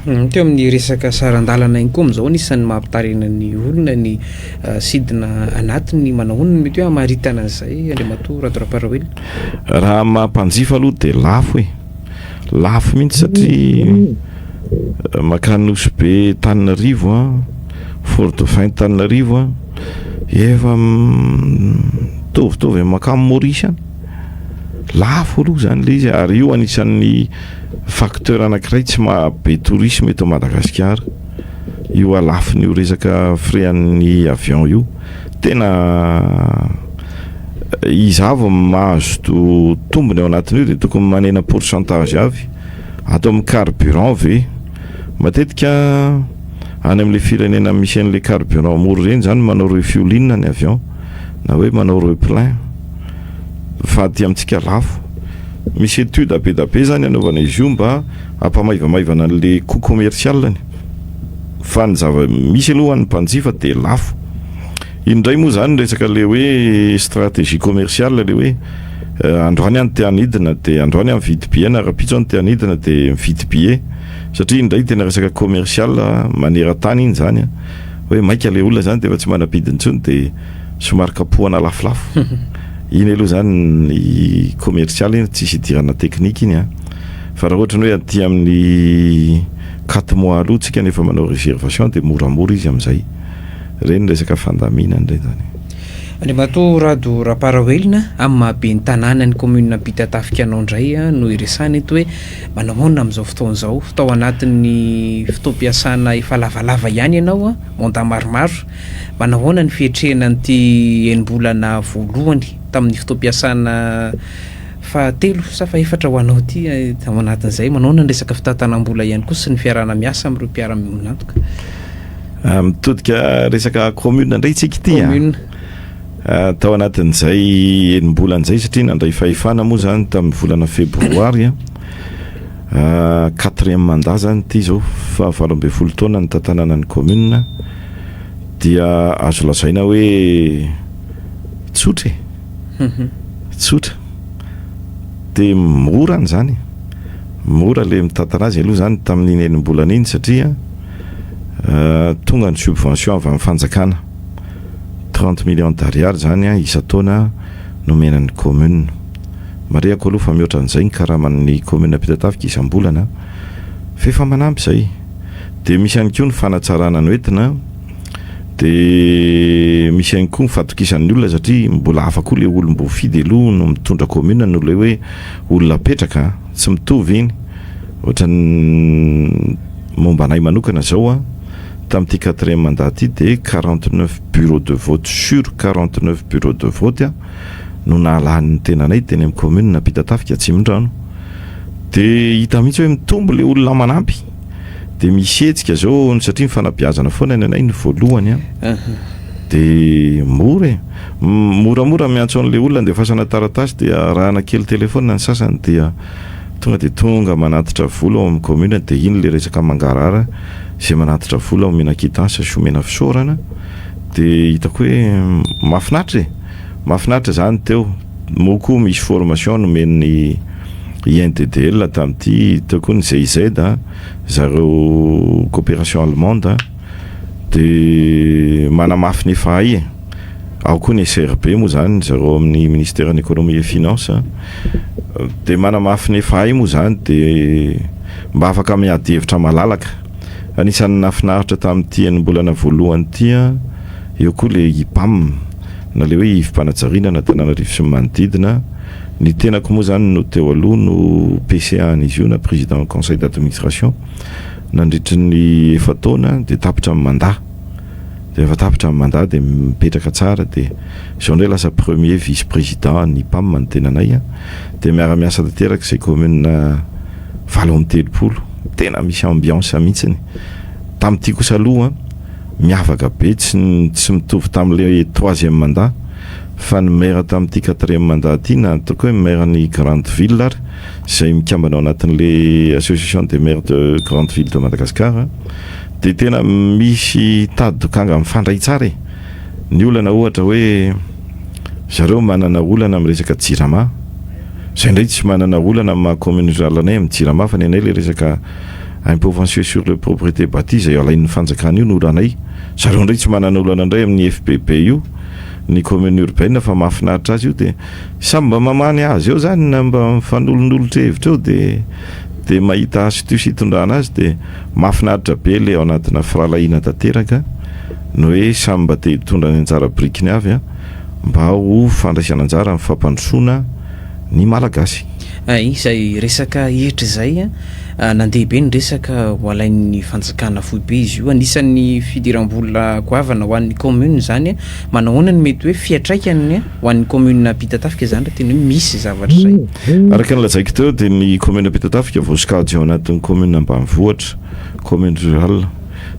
Teo amin'ny resaka saran-dalana ihany koa amin'izao anisan'ny mampitaraina ny olona ny sidina anatiny. Manao ahoana no mety hoe hamaritana an'izay Andriamatoa Rado Ramparaoelina? Raha maha mpanjifa aloha dia lafo e! Lafo mihitsy satria mankany Nosy Be Antananarivo an, Fort Dauphin Antananarivo an, efa mitovitovy amin'ny mankany Maurice any. Lafo aloha izany ilay izy ary io anisan'ny Facteur anankiray tsy maha be tourisme eto Madagasikara io halafon'io resaka frais an'ny avion io. Tena iza avy no mahazo tombony ao anatin'io dia tokony manena pourcentage avy. Ato amin'ny carburant ve? Matetika any amin'ilay firenena misy an'ilay carburant mora ireny izany manao refueling ny avion na hoe manao replein fa aty amintsika lafo. Misy étude be da be zany anaovana izy io mba hampamaivamaivana an'le coût commercial-ny fa ny zava-misy aloha ho an'ny mpanjifa dia lafo. Iny indray moa zany resaka le hoe stratégie commerciale le hoe androany aho no te hanidina dia androany aho mividy billet na rahampitso aho no te hanidina dia mividy billet satria iny indray tena resaka commercial maneran-tany iny zany an, hoe maika le olona zany dia efa tsy manam-pidiny intsony dia somary kapohana lafolafo. Iny aloha zany ny commercial iny tsisy idirana technique iny an! Fa raha ohatra ny hoe aty amin'ny quatre mois aloha tsika no efa manao reservation dia moramora izy amin'izay. Ireny resaka fandaminana ireny zany. Andriamatoa Rado Ramparaoelina, amin'ny maha ben'ny tanàna ny commune Ampitatafika anao indray no iresahana eto hoe manao ahoana amin'izao fotoana izao? Tao anatin'ny fotoam-piasana efa lavalava ihany ianao, mandat maromaro. Manao ahoana ny fiatrehana an'ity enim-bolana voalohany tamin'ny fotoam-piasana fahatelo sa fahefatra ho anao ity ao anatin'izay? Manao ahoana ny resaka fitantanam-bola ihany koa sy ny fiarahana miasa amin'ireo mpiara-miombon'antoka? Mitodika resaka commune indray isika ity an. Commune. Tao anatin'izay enim-bolana izay satria nandray fahefana moa izany tamin'ny volana febroary an. Quatrième mandat zany ity zao, faha 18 taona nitantanana ny commune dia azo lazaina hoe tsotra e, tsotra, dia mora any zany, mora le mitantana azy aloha zany tamin'iny enim-bolana iny satria tonga ny subvention avy amin'ny fanjakana, 30 millions d'ariary zany isan-taona nomena ny commune. Marihako aloha fa mihoatra an'izay ny karaman'ny commune Ampitatafika isam-bolana fa efa manampy izay. Dia misy ihany koa ny fanatsarana noentina, dia misy ihany koa ny fahatokisan'ny olona satria mbola hafa koa ilay olom-boafidy aloha no mitondra commune noho ilay hoe olona apetraka an, tsy mitovy iny. Ohatran'ny momba anay manokana izao an, tamin'ity quatrième mandat ity dia 49 bureaux de vote sur 49 bureaux de vote an, no nahalany ny tenanay teny amin'ny commune Ampitatafika Atsimondrano. Dia hita mihitsy hoe mitombo ilay olona manampy. Dia misy hetsika izao satria ny fanabeazana foana ny anay no voalohany an. Dia mora e. Moramora miantso an'ilay olona andefasana taratasy dia arahana kely telephone ny sasany dia tonga dia tonga manatitra vola ao amin'ny commune dia iny ilay resaka mangarahara izay manatitra vola omena quittance sy omena fisaorana. Dia hitako hoe mahafinaritra e! Mahafinaritra izany teo. Moa koa misy formation nomen'ny INDDL tamin'ity, teo koa ny GIZ, zareo coopération allemande, dia manamafy ny efa hay e! Ao koa ny SRB moa izany, zareo amin'ny ministeran'ny économie et finance, dia manamafy ny efa hay moa izany dia mba afaka miady hevitra malalaka. Anisan'ny nahafinaritra tamin'ity enim-bolana voalohany ity an, eo koa ilay IPAM, na ilay hoe Ivom-panajariana an'Antananarivo sy ny manodidina. Ny tenako moa izany no teo aloha no PCA an'izy io na Président Conseil d'administration. nandritry ny efa-taona dia tapitra ny mandat. Dia rehefa tapitra ny mandat dia mipetraka tsara dia izao indray lasa premier vice président ny PAM ny tenanay dia miara-miasa tanteraka izay commune 38, tena misy ambiance mihitsiny. Tamin'ity kosa aloha miavaka be tsy tsy mitovy tamin'ilay troisième mandat fa ny maire tamin'ity quatrième mandat ity na ataoko hoe maire ny grande ville ary izay mikambana ao anatin'ilay association des maires de grande ville de Madagascar dia tena misy tady dokanga mifandray tsara e. Ny olana ohatra hoe zareo manana olana amin'ny resaka jirama, zay indray tsy manana olana amin'ny maha commune rurale anay amin'ny jirama fa ny anay ilay resaka impôt foncier sur les propriétés bâties izay alain'ny fanjakana io no olanay. Zareo indray tsy manana olana indray amin'ny FBB io ny commune urbaine fa mahafinaritra azy io dia samy mba mamany azy eo zany na mba mifanolonolotra hevitra eo dia dia mahita astuce hitondrana azy dia mahafinaritra be le ao anatina firahalahiana tanteraka ny hoe samy mba te hitondra ny anjara birikiny avy mba ho fandraisana anjara amin'ny fampandrosoana ny Malagasy. Izay resaka hetra izay, nandeha be ny resaka ho alain'ny fanjakana foibe izy io, anisan'ny fidiram-bola goavana ho an'ny commune izany, manahoana ny mety hoe fiantraikany ho an'ny commune Ampitatafika izany raha tena hoe misy zavatra izay? Araka ny lazaiko teo dia ny commune Ampitatafika voasokajy ao anatin'ny commune ambanivohitra, commune rurale,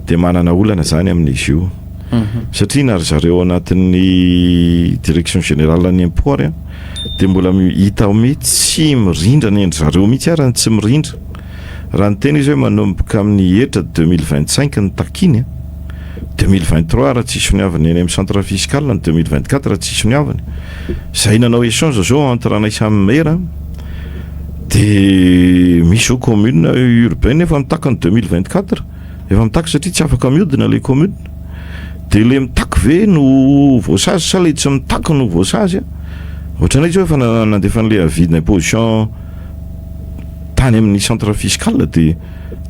dia manana olana izany amin'izy io satria na ry zareo ao anatin'ny direction générale ny impôt ary dia mbola hita hoe tsy mirindra ny endry zareo mihitsy ary ny tsy mirindra. Raha ny tena izy hoe manomboka amin'ny hetra 2025 ny takiny, 2023 raha tsy soniaviny eny amin'ny centre fiscal, ny 2024 raha tsy soniaviny. Zay nanao échange zao entre anay samy maire dia misy zao commune urbaine efa mitaky ny 2024, efa mitaky satria tsy afaka miodina ilay commune. Dia ilay mitaky ve no voasazy sa ilay tsy mitaky no voasazy? Ohatranay zao efa nandefa an'ilay avis d'imposition tany amin'ny centre fiscal dia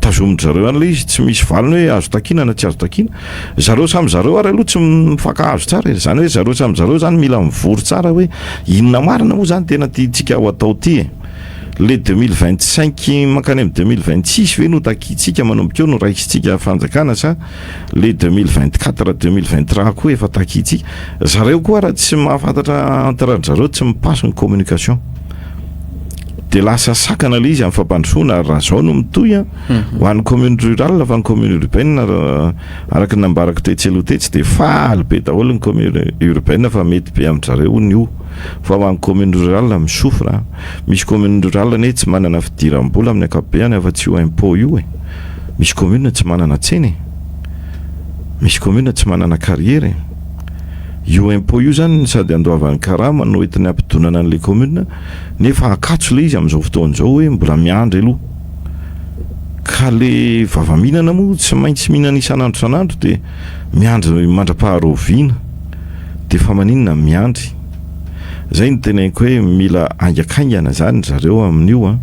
tazomin-dry zareo any ilay izy, tsy misy valiny hoe azo takiana na tsy azo takiana. Zareo samy zareo ary aloha tsy mifankahazo tsara e, izany hoe zareo samy zareo izany mila mivory tsara hoe inona marina moa izany tena tiantsika ho atao ity e. Le 2025 mankany amin'ny 2026 ve no takiantsika manomboka eo no raisintsika fanjakana sa le 2024 2023 koa efa takiantsika? Zareo koa raha tsy mahafantatra entre zareo tsy mi-passe ny communication de lasa sakana le izy amin'ny fampandrosoana ary raha zao no mitohy a ho an'ny commune rurale fa ny commune urbaine araka ny nambarako tetsy aloha tetsy de faly be daholo ny commune urbaine fa mety be amin-dry zareo hono io fa ho an'ny commune rurale mi-souffre. Misy commune rurale anie tsy manana fidiram-bola amin'ny ankapobeany afa-tsy io impôt io e. Misy commune tsy manana tsena e. Misy commune tsy manana carrière e. Io impôt io zany sady andoavany karama no entiny hampidonana an'ilay commune nefa akatso ilay izy amin'izao fotoana izao hoe mbola miandry aloha. Ka le vava mihinana moa tsy maintsy mihinana isan'andro isan'andro dia miandry mandra-paharoviana. Dia fa maninona miandry? Zay no teneniko hoe mila haingakaingana zany ry zareo amin'io an,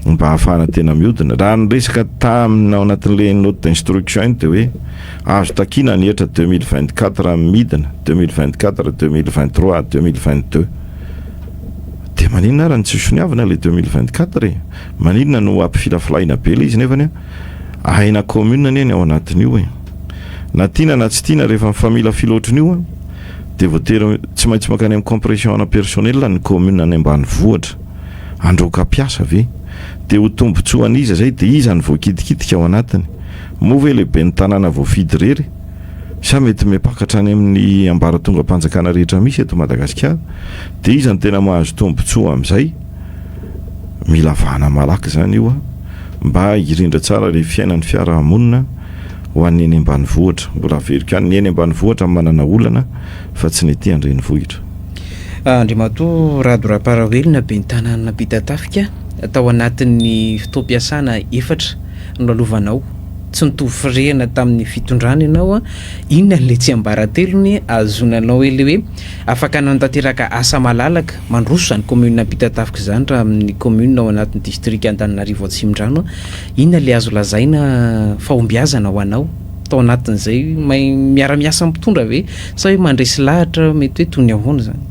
mba hahafahana tena mihodina. Raha ny resaka tamina ao anatin'ilay note d'instruction iny dia hoe azo takiana ny hetra 2024 midina, 2024, 2023, 2022. Dia maninona ary no tsy soniavina ilay 2024 e? Maninona no ampifilafilahina be ilay izy nefany an, aina commune anie ny ao anatin'io e. Na tiana na tsy tiana rehefa mifamilafila ohatran'io an, dia voatery tsy maintsy mankany amin'ny compression ana personnel ny commune any ambanivohitra. Handroaka mpiasa ve? Dia ho tombotsoa an'iza izay? Dia iza no voakitikitika ao anatiny? Moa ve ilay ben'ny tanàna voafidy irery? Sa mety miampakatra any amin'ny ambaratongam-panjakana rehetra misy eto Madagasikara? Dia iza no tena mahazo tombotsoa amin'izay? Mila vahana malaky izany io mba hirindra tsara ilay fiainan'ny fiarahamonina. Ho an'ny eny ambanivohitra. Mbola averiko ihany, ny eny ambanivohitra no manana olana fa tsy ny ety an-drenivohitra. Andriamatoa Rado Ramparaoelina, ben'ny tanàna Ampitatafika, tao anatin'ny fotoam-piasana efatra nolalovanao, tsy nitovy firehana tamin'ny fitondrana ianao, inona ilay tsiambaratelony ahazoana anao ilay hoe afaka nanatanteraka asa malalaka, mandroso izany commune Ampitatafika izany raha amin'ny commune ao anatin'ny distrika Antananarivo Atsimondrano, Inona ilay azo lazaina fahombiazana ho anao tao anatin'izay? Mahay miara-miasa amin'ny mpitondra ve sa hoe mandresy lahatra mety hoe toy ny ahoana izany?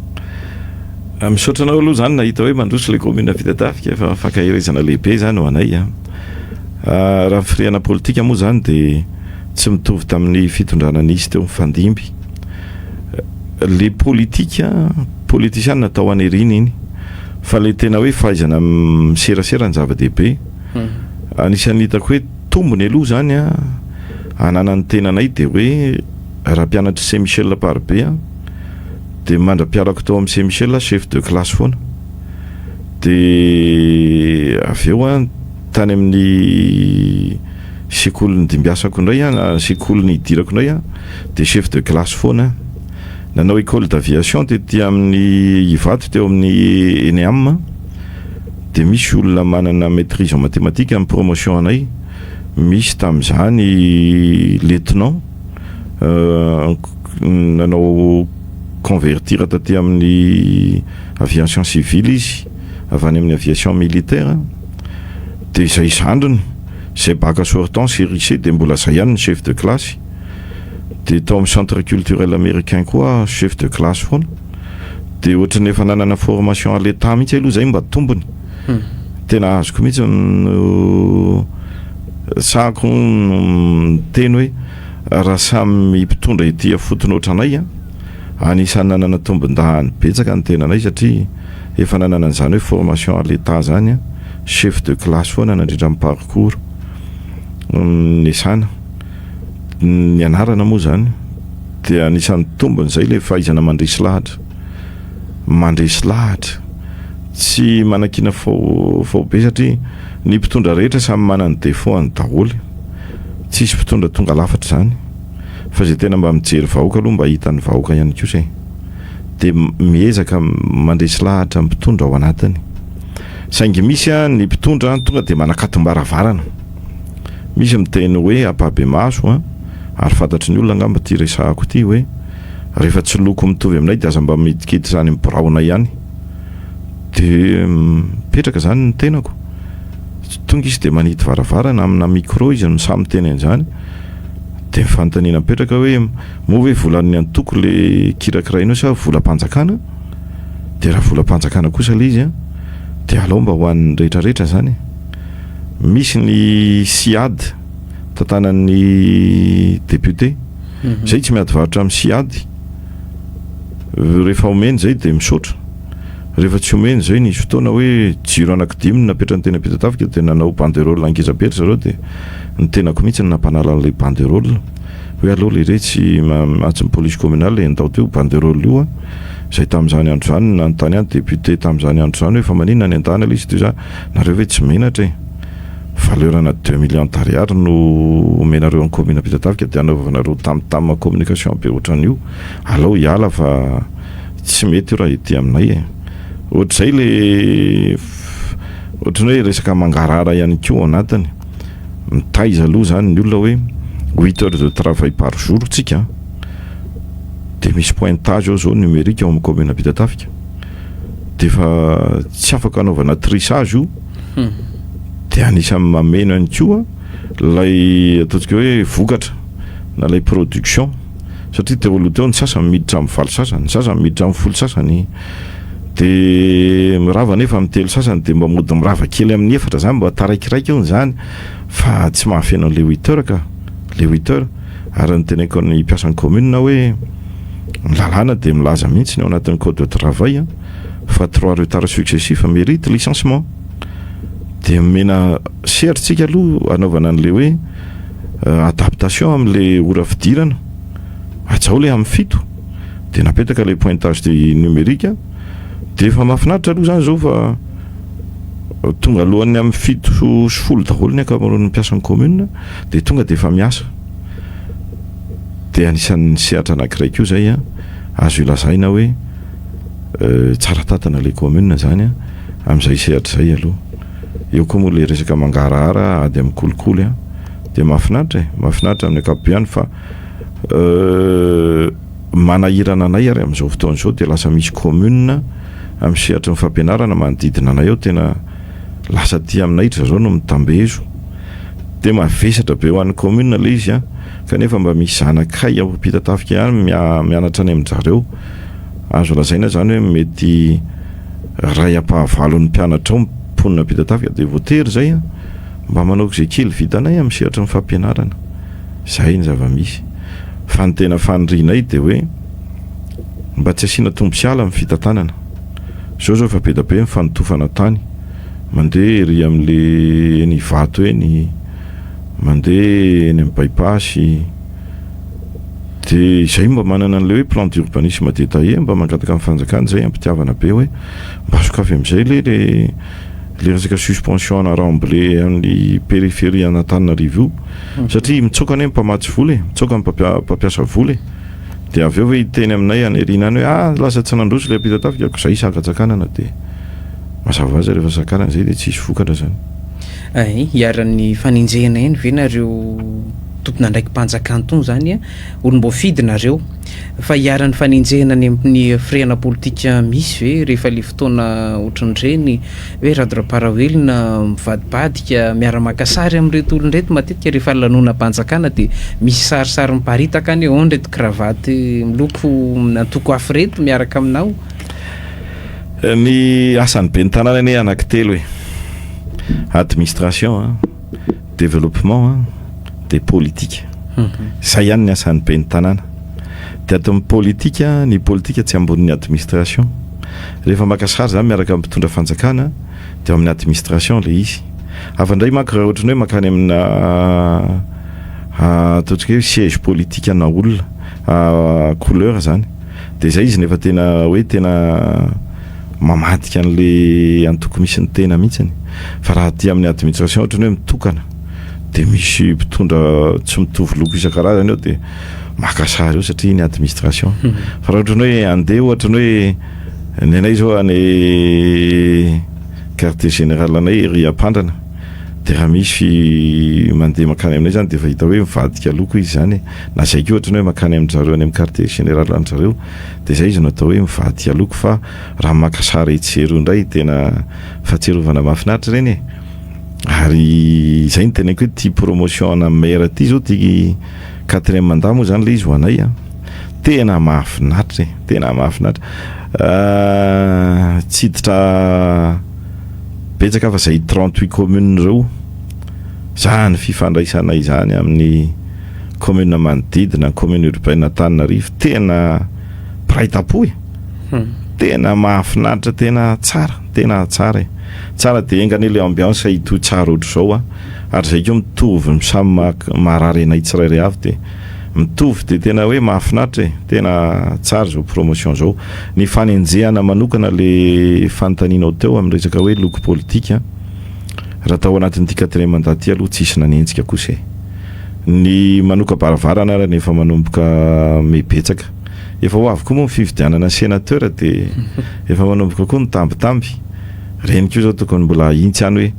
Misaotra anao aloha izany nahita hoe mandroso ilay commune Ampitatafika fa fankaherezana lehibe izany ho anay. Raha ny firehana politika moa izany dia tsy mitovy tamin'ny fitondrana nisy teo mifandimby. Le politika, politisiana natao hanerina iny fa le tena hoe fahaizana miserasera ny zava-dehibe. Anisan'ny hitako hoe tombony aloha izany ananan'ny tenanay dia hoe raha mpianatr'i Saint Michel Amparibe aho dia mandra-pialako tao amin'ny Saint Michel aho chef de classe foana. Dia avy eo aho tany amin'ny sekoly nidimbiasako indray aho na sekoly nidirako indray aho dia chef de classe foana aho. Nanao école d'aviation tety amin'ny Ivato teo amin'ny ENEAM dia misy olona manana maîtrise en mathématiques amin'ny promotion anay, misy tamin'izany lieutenant nanao convertir taty amin'ny aviation civile izy avy any amin'ny aviation militaire dia izay zandriny izay bac sortant série C dia mbola izay ihany ny chef de classe dia tao amin'ny centre culturel américain koa chef de classe foana dia ohatran'ny efa nanana formation à l'état mihitsy aloha izay mba tombony tena azoko mihitsy no sahako miteny hoe raha samy mpitondra ety afotony ohatranay a anisan'ny nanana tombon-dahany betsaka ny tenanay satria efa nanana an'izany hoe formation à l'état zany a chef de classe foana nandritra ny parcours niasana ny anarana moa zany dia anisan'ny tombony zay le fahaizana mandresy lahatra mandresy lahatra tsy manakiana fao faobe satria ny mpitondra rehetra samy manana ny défaut any daholo, tsisy mpitondra tonga lafatra zany fa zay tena mba mijery vahoaka aloha mba hitan'ny vahoaka ihany kosa e dia miezaka mandresy lahatra ny mpitondra ao anatiny saingy misy a ny mpitondra tonga dia manakatom-baravarana misy miteny hoe ampahibemaso a ary fantatry ny olona angamba ity resahako ity hoe rehefa tsy loko mitovy aminay dia aza mba midikiditra any amin'ny biraonay ihany dia mipetraka zany ny tenako tonga izy dia manidy varavarana amina micro izy no samy miteny an'izany dia ny fanontaniana mipetraka hoe moa ve volan'ny antoko le kirakirainao sa volam-panjakana dia raha volam-panjakana kosa le izy a dia alao mba ho an'ny rehetrarehetra zany misy ny SIAD tantanan'ny député zay tsy miady varotra amin'ny SIAD rehefa omeny zay dia misaotra rehefa tsy omeny zay nisy fotoana hoe jiro anankidimy no napetrany teny Ampitatafika dia nanao banderole angeza be ry zareo dia ny tenako mihitsy no nampanala an'ilay banderole hoe aleo le retsy mantsy ny police communale endao teo banderole io a zay tamin'izany andro izany nanontany ahy député tamin'izany andro izany hoe fa maninona any an-dana ilay izy toy izany nareo ve tsy menatra e valeur ana 2 millions d'ariary no omenareo ny commune Ampitatafika dia anaovanareo tamtam communication be ohatran'io alao hiala fa tsy mety io raha ety aminay e ohatr'izay le ohatran'ny hoe resaka mangarahara ihany koa ao anatiny mitaiza aloha zany ny olona hoe 8 heures de travail par jour tsika dia misy pointage ao zao numérique ao amin'ny commune Ampitatafika dia efa tsy afaka anaovana trichage io dia anisan'ny mameno ihany koa lay ataontsika hoe vokatra na lay production satria teo aloha teo ny sasany miditra amin'ny 8 sasany, ny sasany miditra amin'ny 10 sasany dia mirava nefa amin'ny 3 sasany dia mba mody mirava kely amin'ny 4 zany mba taraikiraiky eo zany fa tsy mahafeno an'le 8 heures ka le 8 heures ary ny teneniko ny mpiasan'ny commune hoe ny lalàna dia milaza mihitsy ny ao anatin'ny code de travail fa trois retards successifs mérite licenciement dia mena seritsika aloha anaovana an'le hoe adaptation amin'le ora fidirana ajao le amin'ny 7 dia napetaka le pointage de numérique dia efa mahafinaritra aloha zany zao fa tonga alohan'ny amin'ny 7:10 daholo ny ankamaroan'ny mpiasan'ny commune dia tonga dia efa miasa dia anisan'ny sehatra anankiray koa zay a azo ilazaina hoe tsara tantana le commune zany a amin'izay sehatra zay aloha eo koa moa le resaka mangarahara ady amin'ny kolikoly a dia mahafinaritra e mahafinaritra amin'ny ankapobeny fa manahirana anay ary amin'izao fotoana izao dia lasa misy commune amin'ny sehatry ny fampianarana manodidina anay ao tena lasa aty aminay ry zareo no mitambezo dia mavesatra be ho an'ny commune le izy a kanefa mba misy zanakay ao Ampitatafika ihany mianatra any amin-jareo azo lazaina zany hoe mety ray ampahavalon'ny mpianatra ao mponina Ampitatafika dia voatery zay a Mba manao izay kely vitanay amin'ny sehatry ny fampianarana. Izay ny zava-misy. Fa ny tena fanirianay dia hoe mba tsy asiana tombo sy ala amin'ny fitantanana. Izao izao efa be dia be ny fanotofana tany. Mandeha ery amin'le eny Ivato eny, mandeha eny amin'ny By-pass. Dia izay mba manana an'ilay hoe plan d'urbanisme détaillé, mba mangataka amin'ny fanjakana izay am-pitiavana be hoe mba sokafy amin'izay le le le resaka suspension ana remblai amin'ny périphérie an'Antananarivo io. Satria mitsoaka anie ny mpamatsy vola e, mitsoaka ny mpampiasa vola e. Dia avy eo ve hiteny aminay any aoriana any hoe ah lasa tsy nandroso ilay Ampitatafika, ko izay sakantsakanana dia mazava ho azy rehefa sakanana izay dia tsisy vokatra izany. Hay, iharan'ny fanenjehana ihany ve nareo tompon'andraiki-panjakana itony izany a? Olom-boafidy nareo fa iharan'ny fanenjehana any amin'ny firehana politika misy ve rehefa le fotoana ohatran'ireny hoe Rado Ramparaoelina mivadibadika miara-maka sary amin'ireto olona ireto matetika rehefa lanonam-panjakana dia misy sarisary miparitaka any hoe ao ireto kravaty miloko antoko hafa ireto miaraka aminao. Ny asan'ny ben'ny tanàna anie anankitelo e, administration an, développement an, dia politika. Izay ihany ny asan'ny ben'ny tanàna. Dia ato amin'ny politika, ny politika tsy ambonin'ny administration. Rehefa maka sary izany miaraka amin'ny mpitondra fanjakana dia ao amin'ny administration ilay izy. Hafa indray manko raha ohatran'ny hoe mankany amina ataontsika hoe siège politique ana olona couleur izany. Dia izay izy no efa tena hoe tena mamadika an'ilay antoko misy ny tena mihitsiny. Fa raha aty amin'ny administration ohatran'ny hoe mitokana dia misy mpitondra tsy mitovy loko isan-karazany eo dia maka sary eo satria iny administration. Fa raha ohatran'ny hoe andeha ohatran'ny hoe ny anay izao any quartier général anay ery Ampandrana dia raha misy mandeha mankany aminay izany dia efa hita hoe mivadika loko izy izany e. Na izay koa ohatran'ny hoe mankany amin-dry zareo any amin'ny quartier général an-dry zareo dia izay izy no atao hoe mivadika loko fa raha maka sary etsy sy eroa indray tena fahatsiarovana mahafinaritra ireny e. Ary izay no teneniko hoe ity promotion ana maire ity izao ity quatrième mandat moa izany ilay izy ho anay an. Tena mahafinaritra e, tena mahafinaritra. Tsy hiditra betsaka fa izay 38 communes ireo, izany fifandraisana izany amin'ny commune manodidina, commune urbaine Antananarivo, tena mpiray tampo e. Tena mahafinaritra, tena tsara, tena tsara e. Tsara dia enga anie ilay ambiance hitohy tsara ohatr'izao a. Ary izay koa mitovy samy marary anay tsirairay avy dia mitovy dia tena hoe mahafinaritra e. Tena tsara izao promotion izao. Ny fanenjehana manokana le fanontanianao teo amin'ny resaka hoe loko politika, raha tao anatin'ity quatrième mandat ity aloha tsisy nanenjika kosa e. Ny manoka-baravarana ary efa manomboka mibetsaka. Efa ho avy koa moa ny fifidianana sénateur dia efa manomboka koa ny tambitamby. Ireny koa izao tokony mbola ahintsy ihany hoe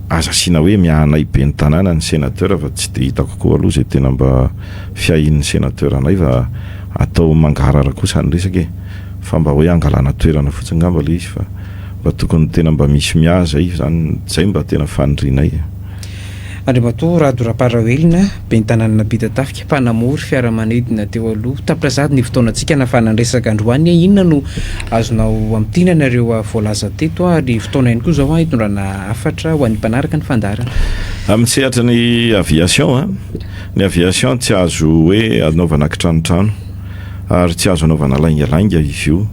aza asiana hoe miahanay ben'ny tanàna ny sénateur fa tsy dia hitako koa aloha izay tena mba fiahian'ny sénateur anay fa atao mangarahara kosa ny resaka e! Fa mba hoe hangalana toerana fotsiny angamba ilay izy fa mba tokony tena mba misy miahy izay izany, izay mba tena fanirianay e! Andriamatoa Rado Ramparaoelina, ben'ny tanànan'Ampitatafika, mpanamory fiaramanidina teo aloha. Tapitra sahady ny fotoanantsika nahafahana niresaka androany. Inona no azonao amintinana ireo voalaza teto ary fotoana ihany koa izao hitondrana hafatra ho an'ny mpanaraka ny fandaharana? Amin'ny sehatry ny aviation, ny aviation tsy azo hoe anaovana kitranotrano ary tsy azo anaovana laingalainga izy io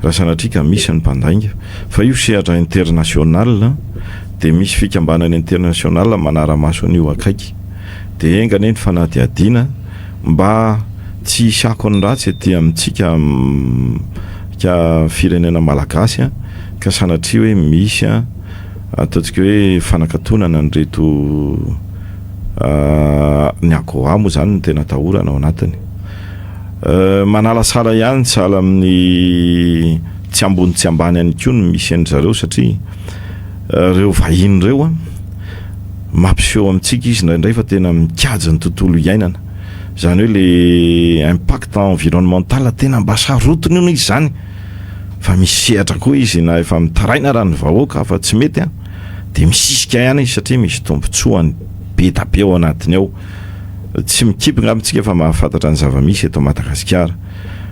raha sanatria ka misy ny mpandainga fa io sehatra international dia misy fikambanana international manara-maso an'io akaiky dia enga anie ny fanadihadiana mba tsy hisy akony ratsy aty amintsika ka firenena malagasy a ka sanatria hoe misy a ataontsika hoe fanakatonana an'ireto ny AGOA moa izany no tena atahorana ao anatiny. Manalasala ihany sahala amin'ny tsy ambony tsy ambany ihany koa ny misy an-dry zareo satria Ireo vahiny ireo an, mampiseho amintsika izy indraindray fa tena mikajy ny tontolo iainana. Izany hoe le impact environnemental tena mba sarotiny hono izy izany. Fa misy sehatra koa izy na efa mitaraina raha ny vahoaka fa tsy mety an, dia misisika ihany izy satria misy tombotsoany be da be ao anatiny ao. Tsy mikipy ngamba tsika fa mahafantatra ny zava-misy eto Madagasikara.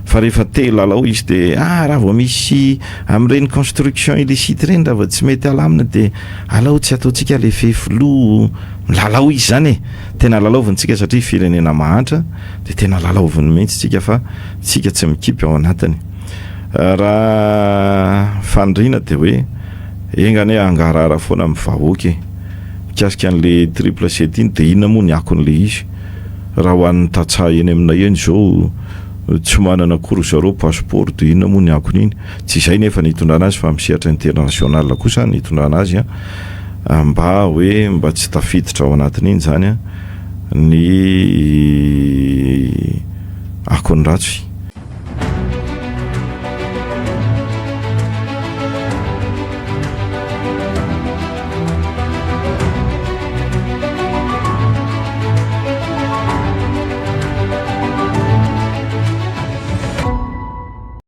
Fa rehefa te hilalao izy de ah raha vao misy amin'ireny construction illicite ireny raha vao tsy mety alamina de alao tsy ataontsika le fefiloha, milalao izy zany e! Tena lalaoviny tsika satria firenena mahantra de tena lalaoviny mihitsy tsika fa tsika tsy mikipy ao anatiny. Raha faniriana de hoe enga anie hangarahara foana amin'ny vahoaka e! Mikasika an'le triple sept iny de inona moa ny akon'le izy? Raha ho an'ny tantsaha eny aminay eny izao tsy manana akory ry zareo passeport dia inona moa ny akon'iny? Tsy izay nefa ny hitondrana azy fa amin'ny sehatra international kosa ny hitondrana azy mba hoe mba tsy tafiditra ao anatin'iny izany ny akony ratsy.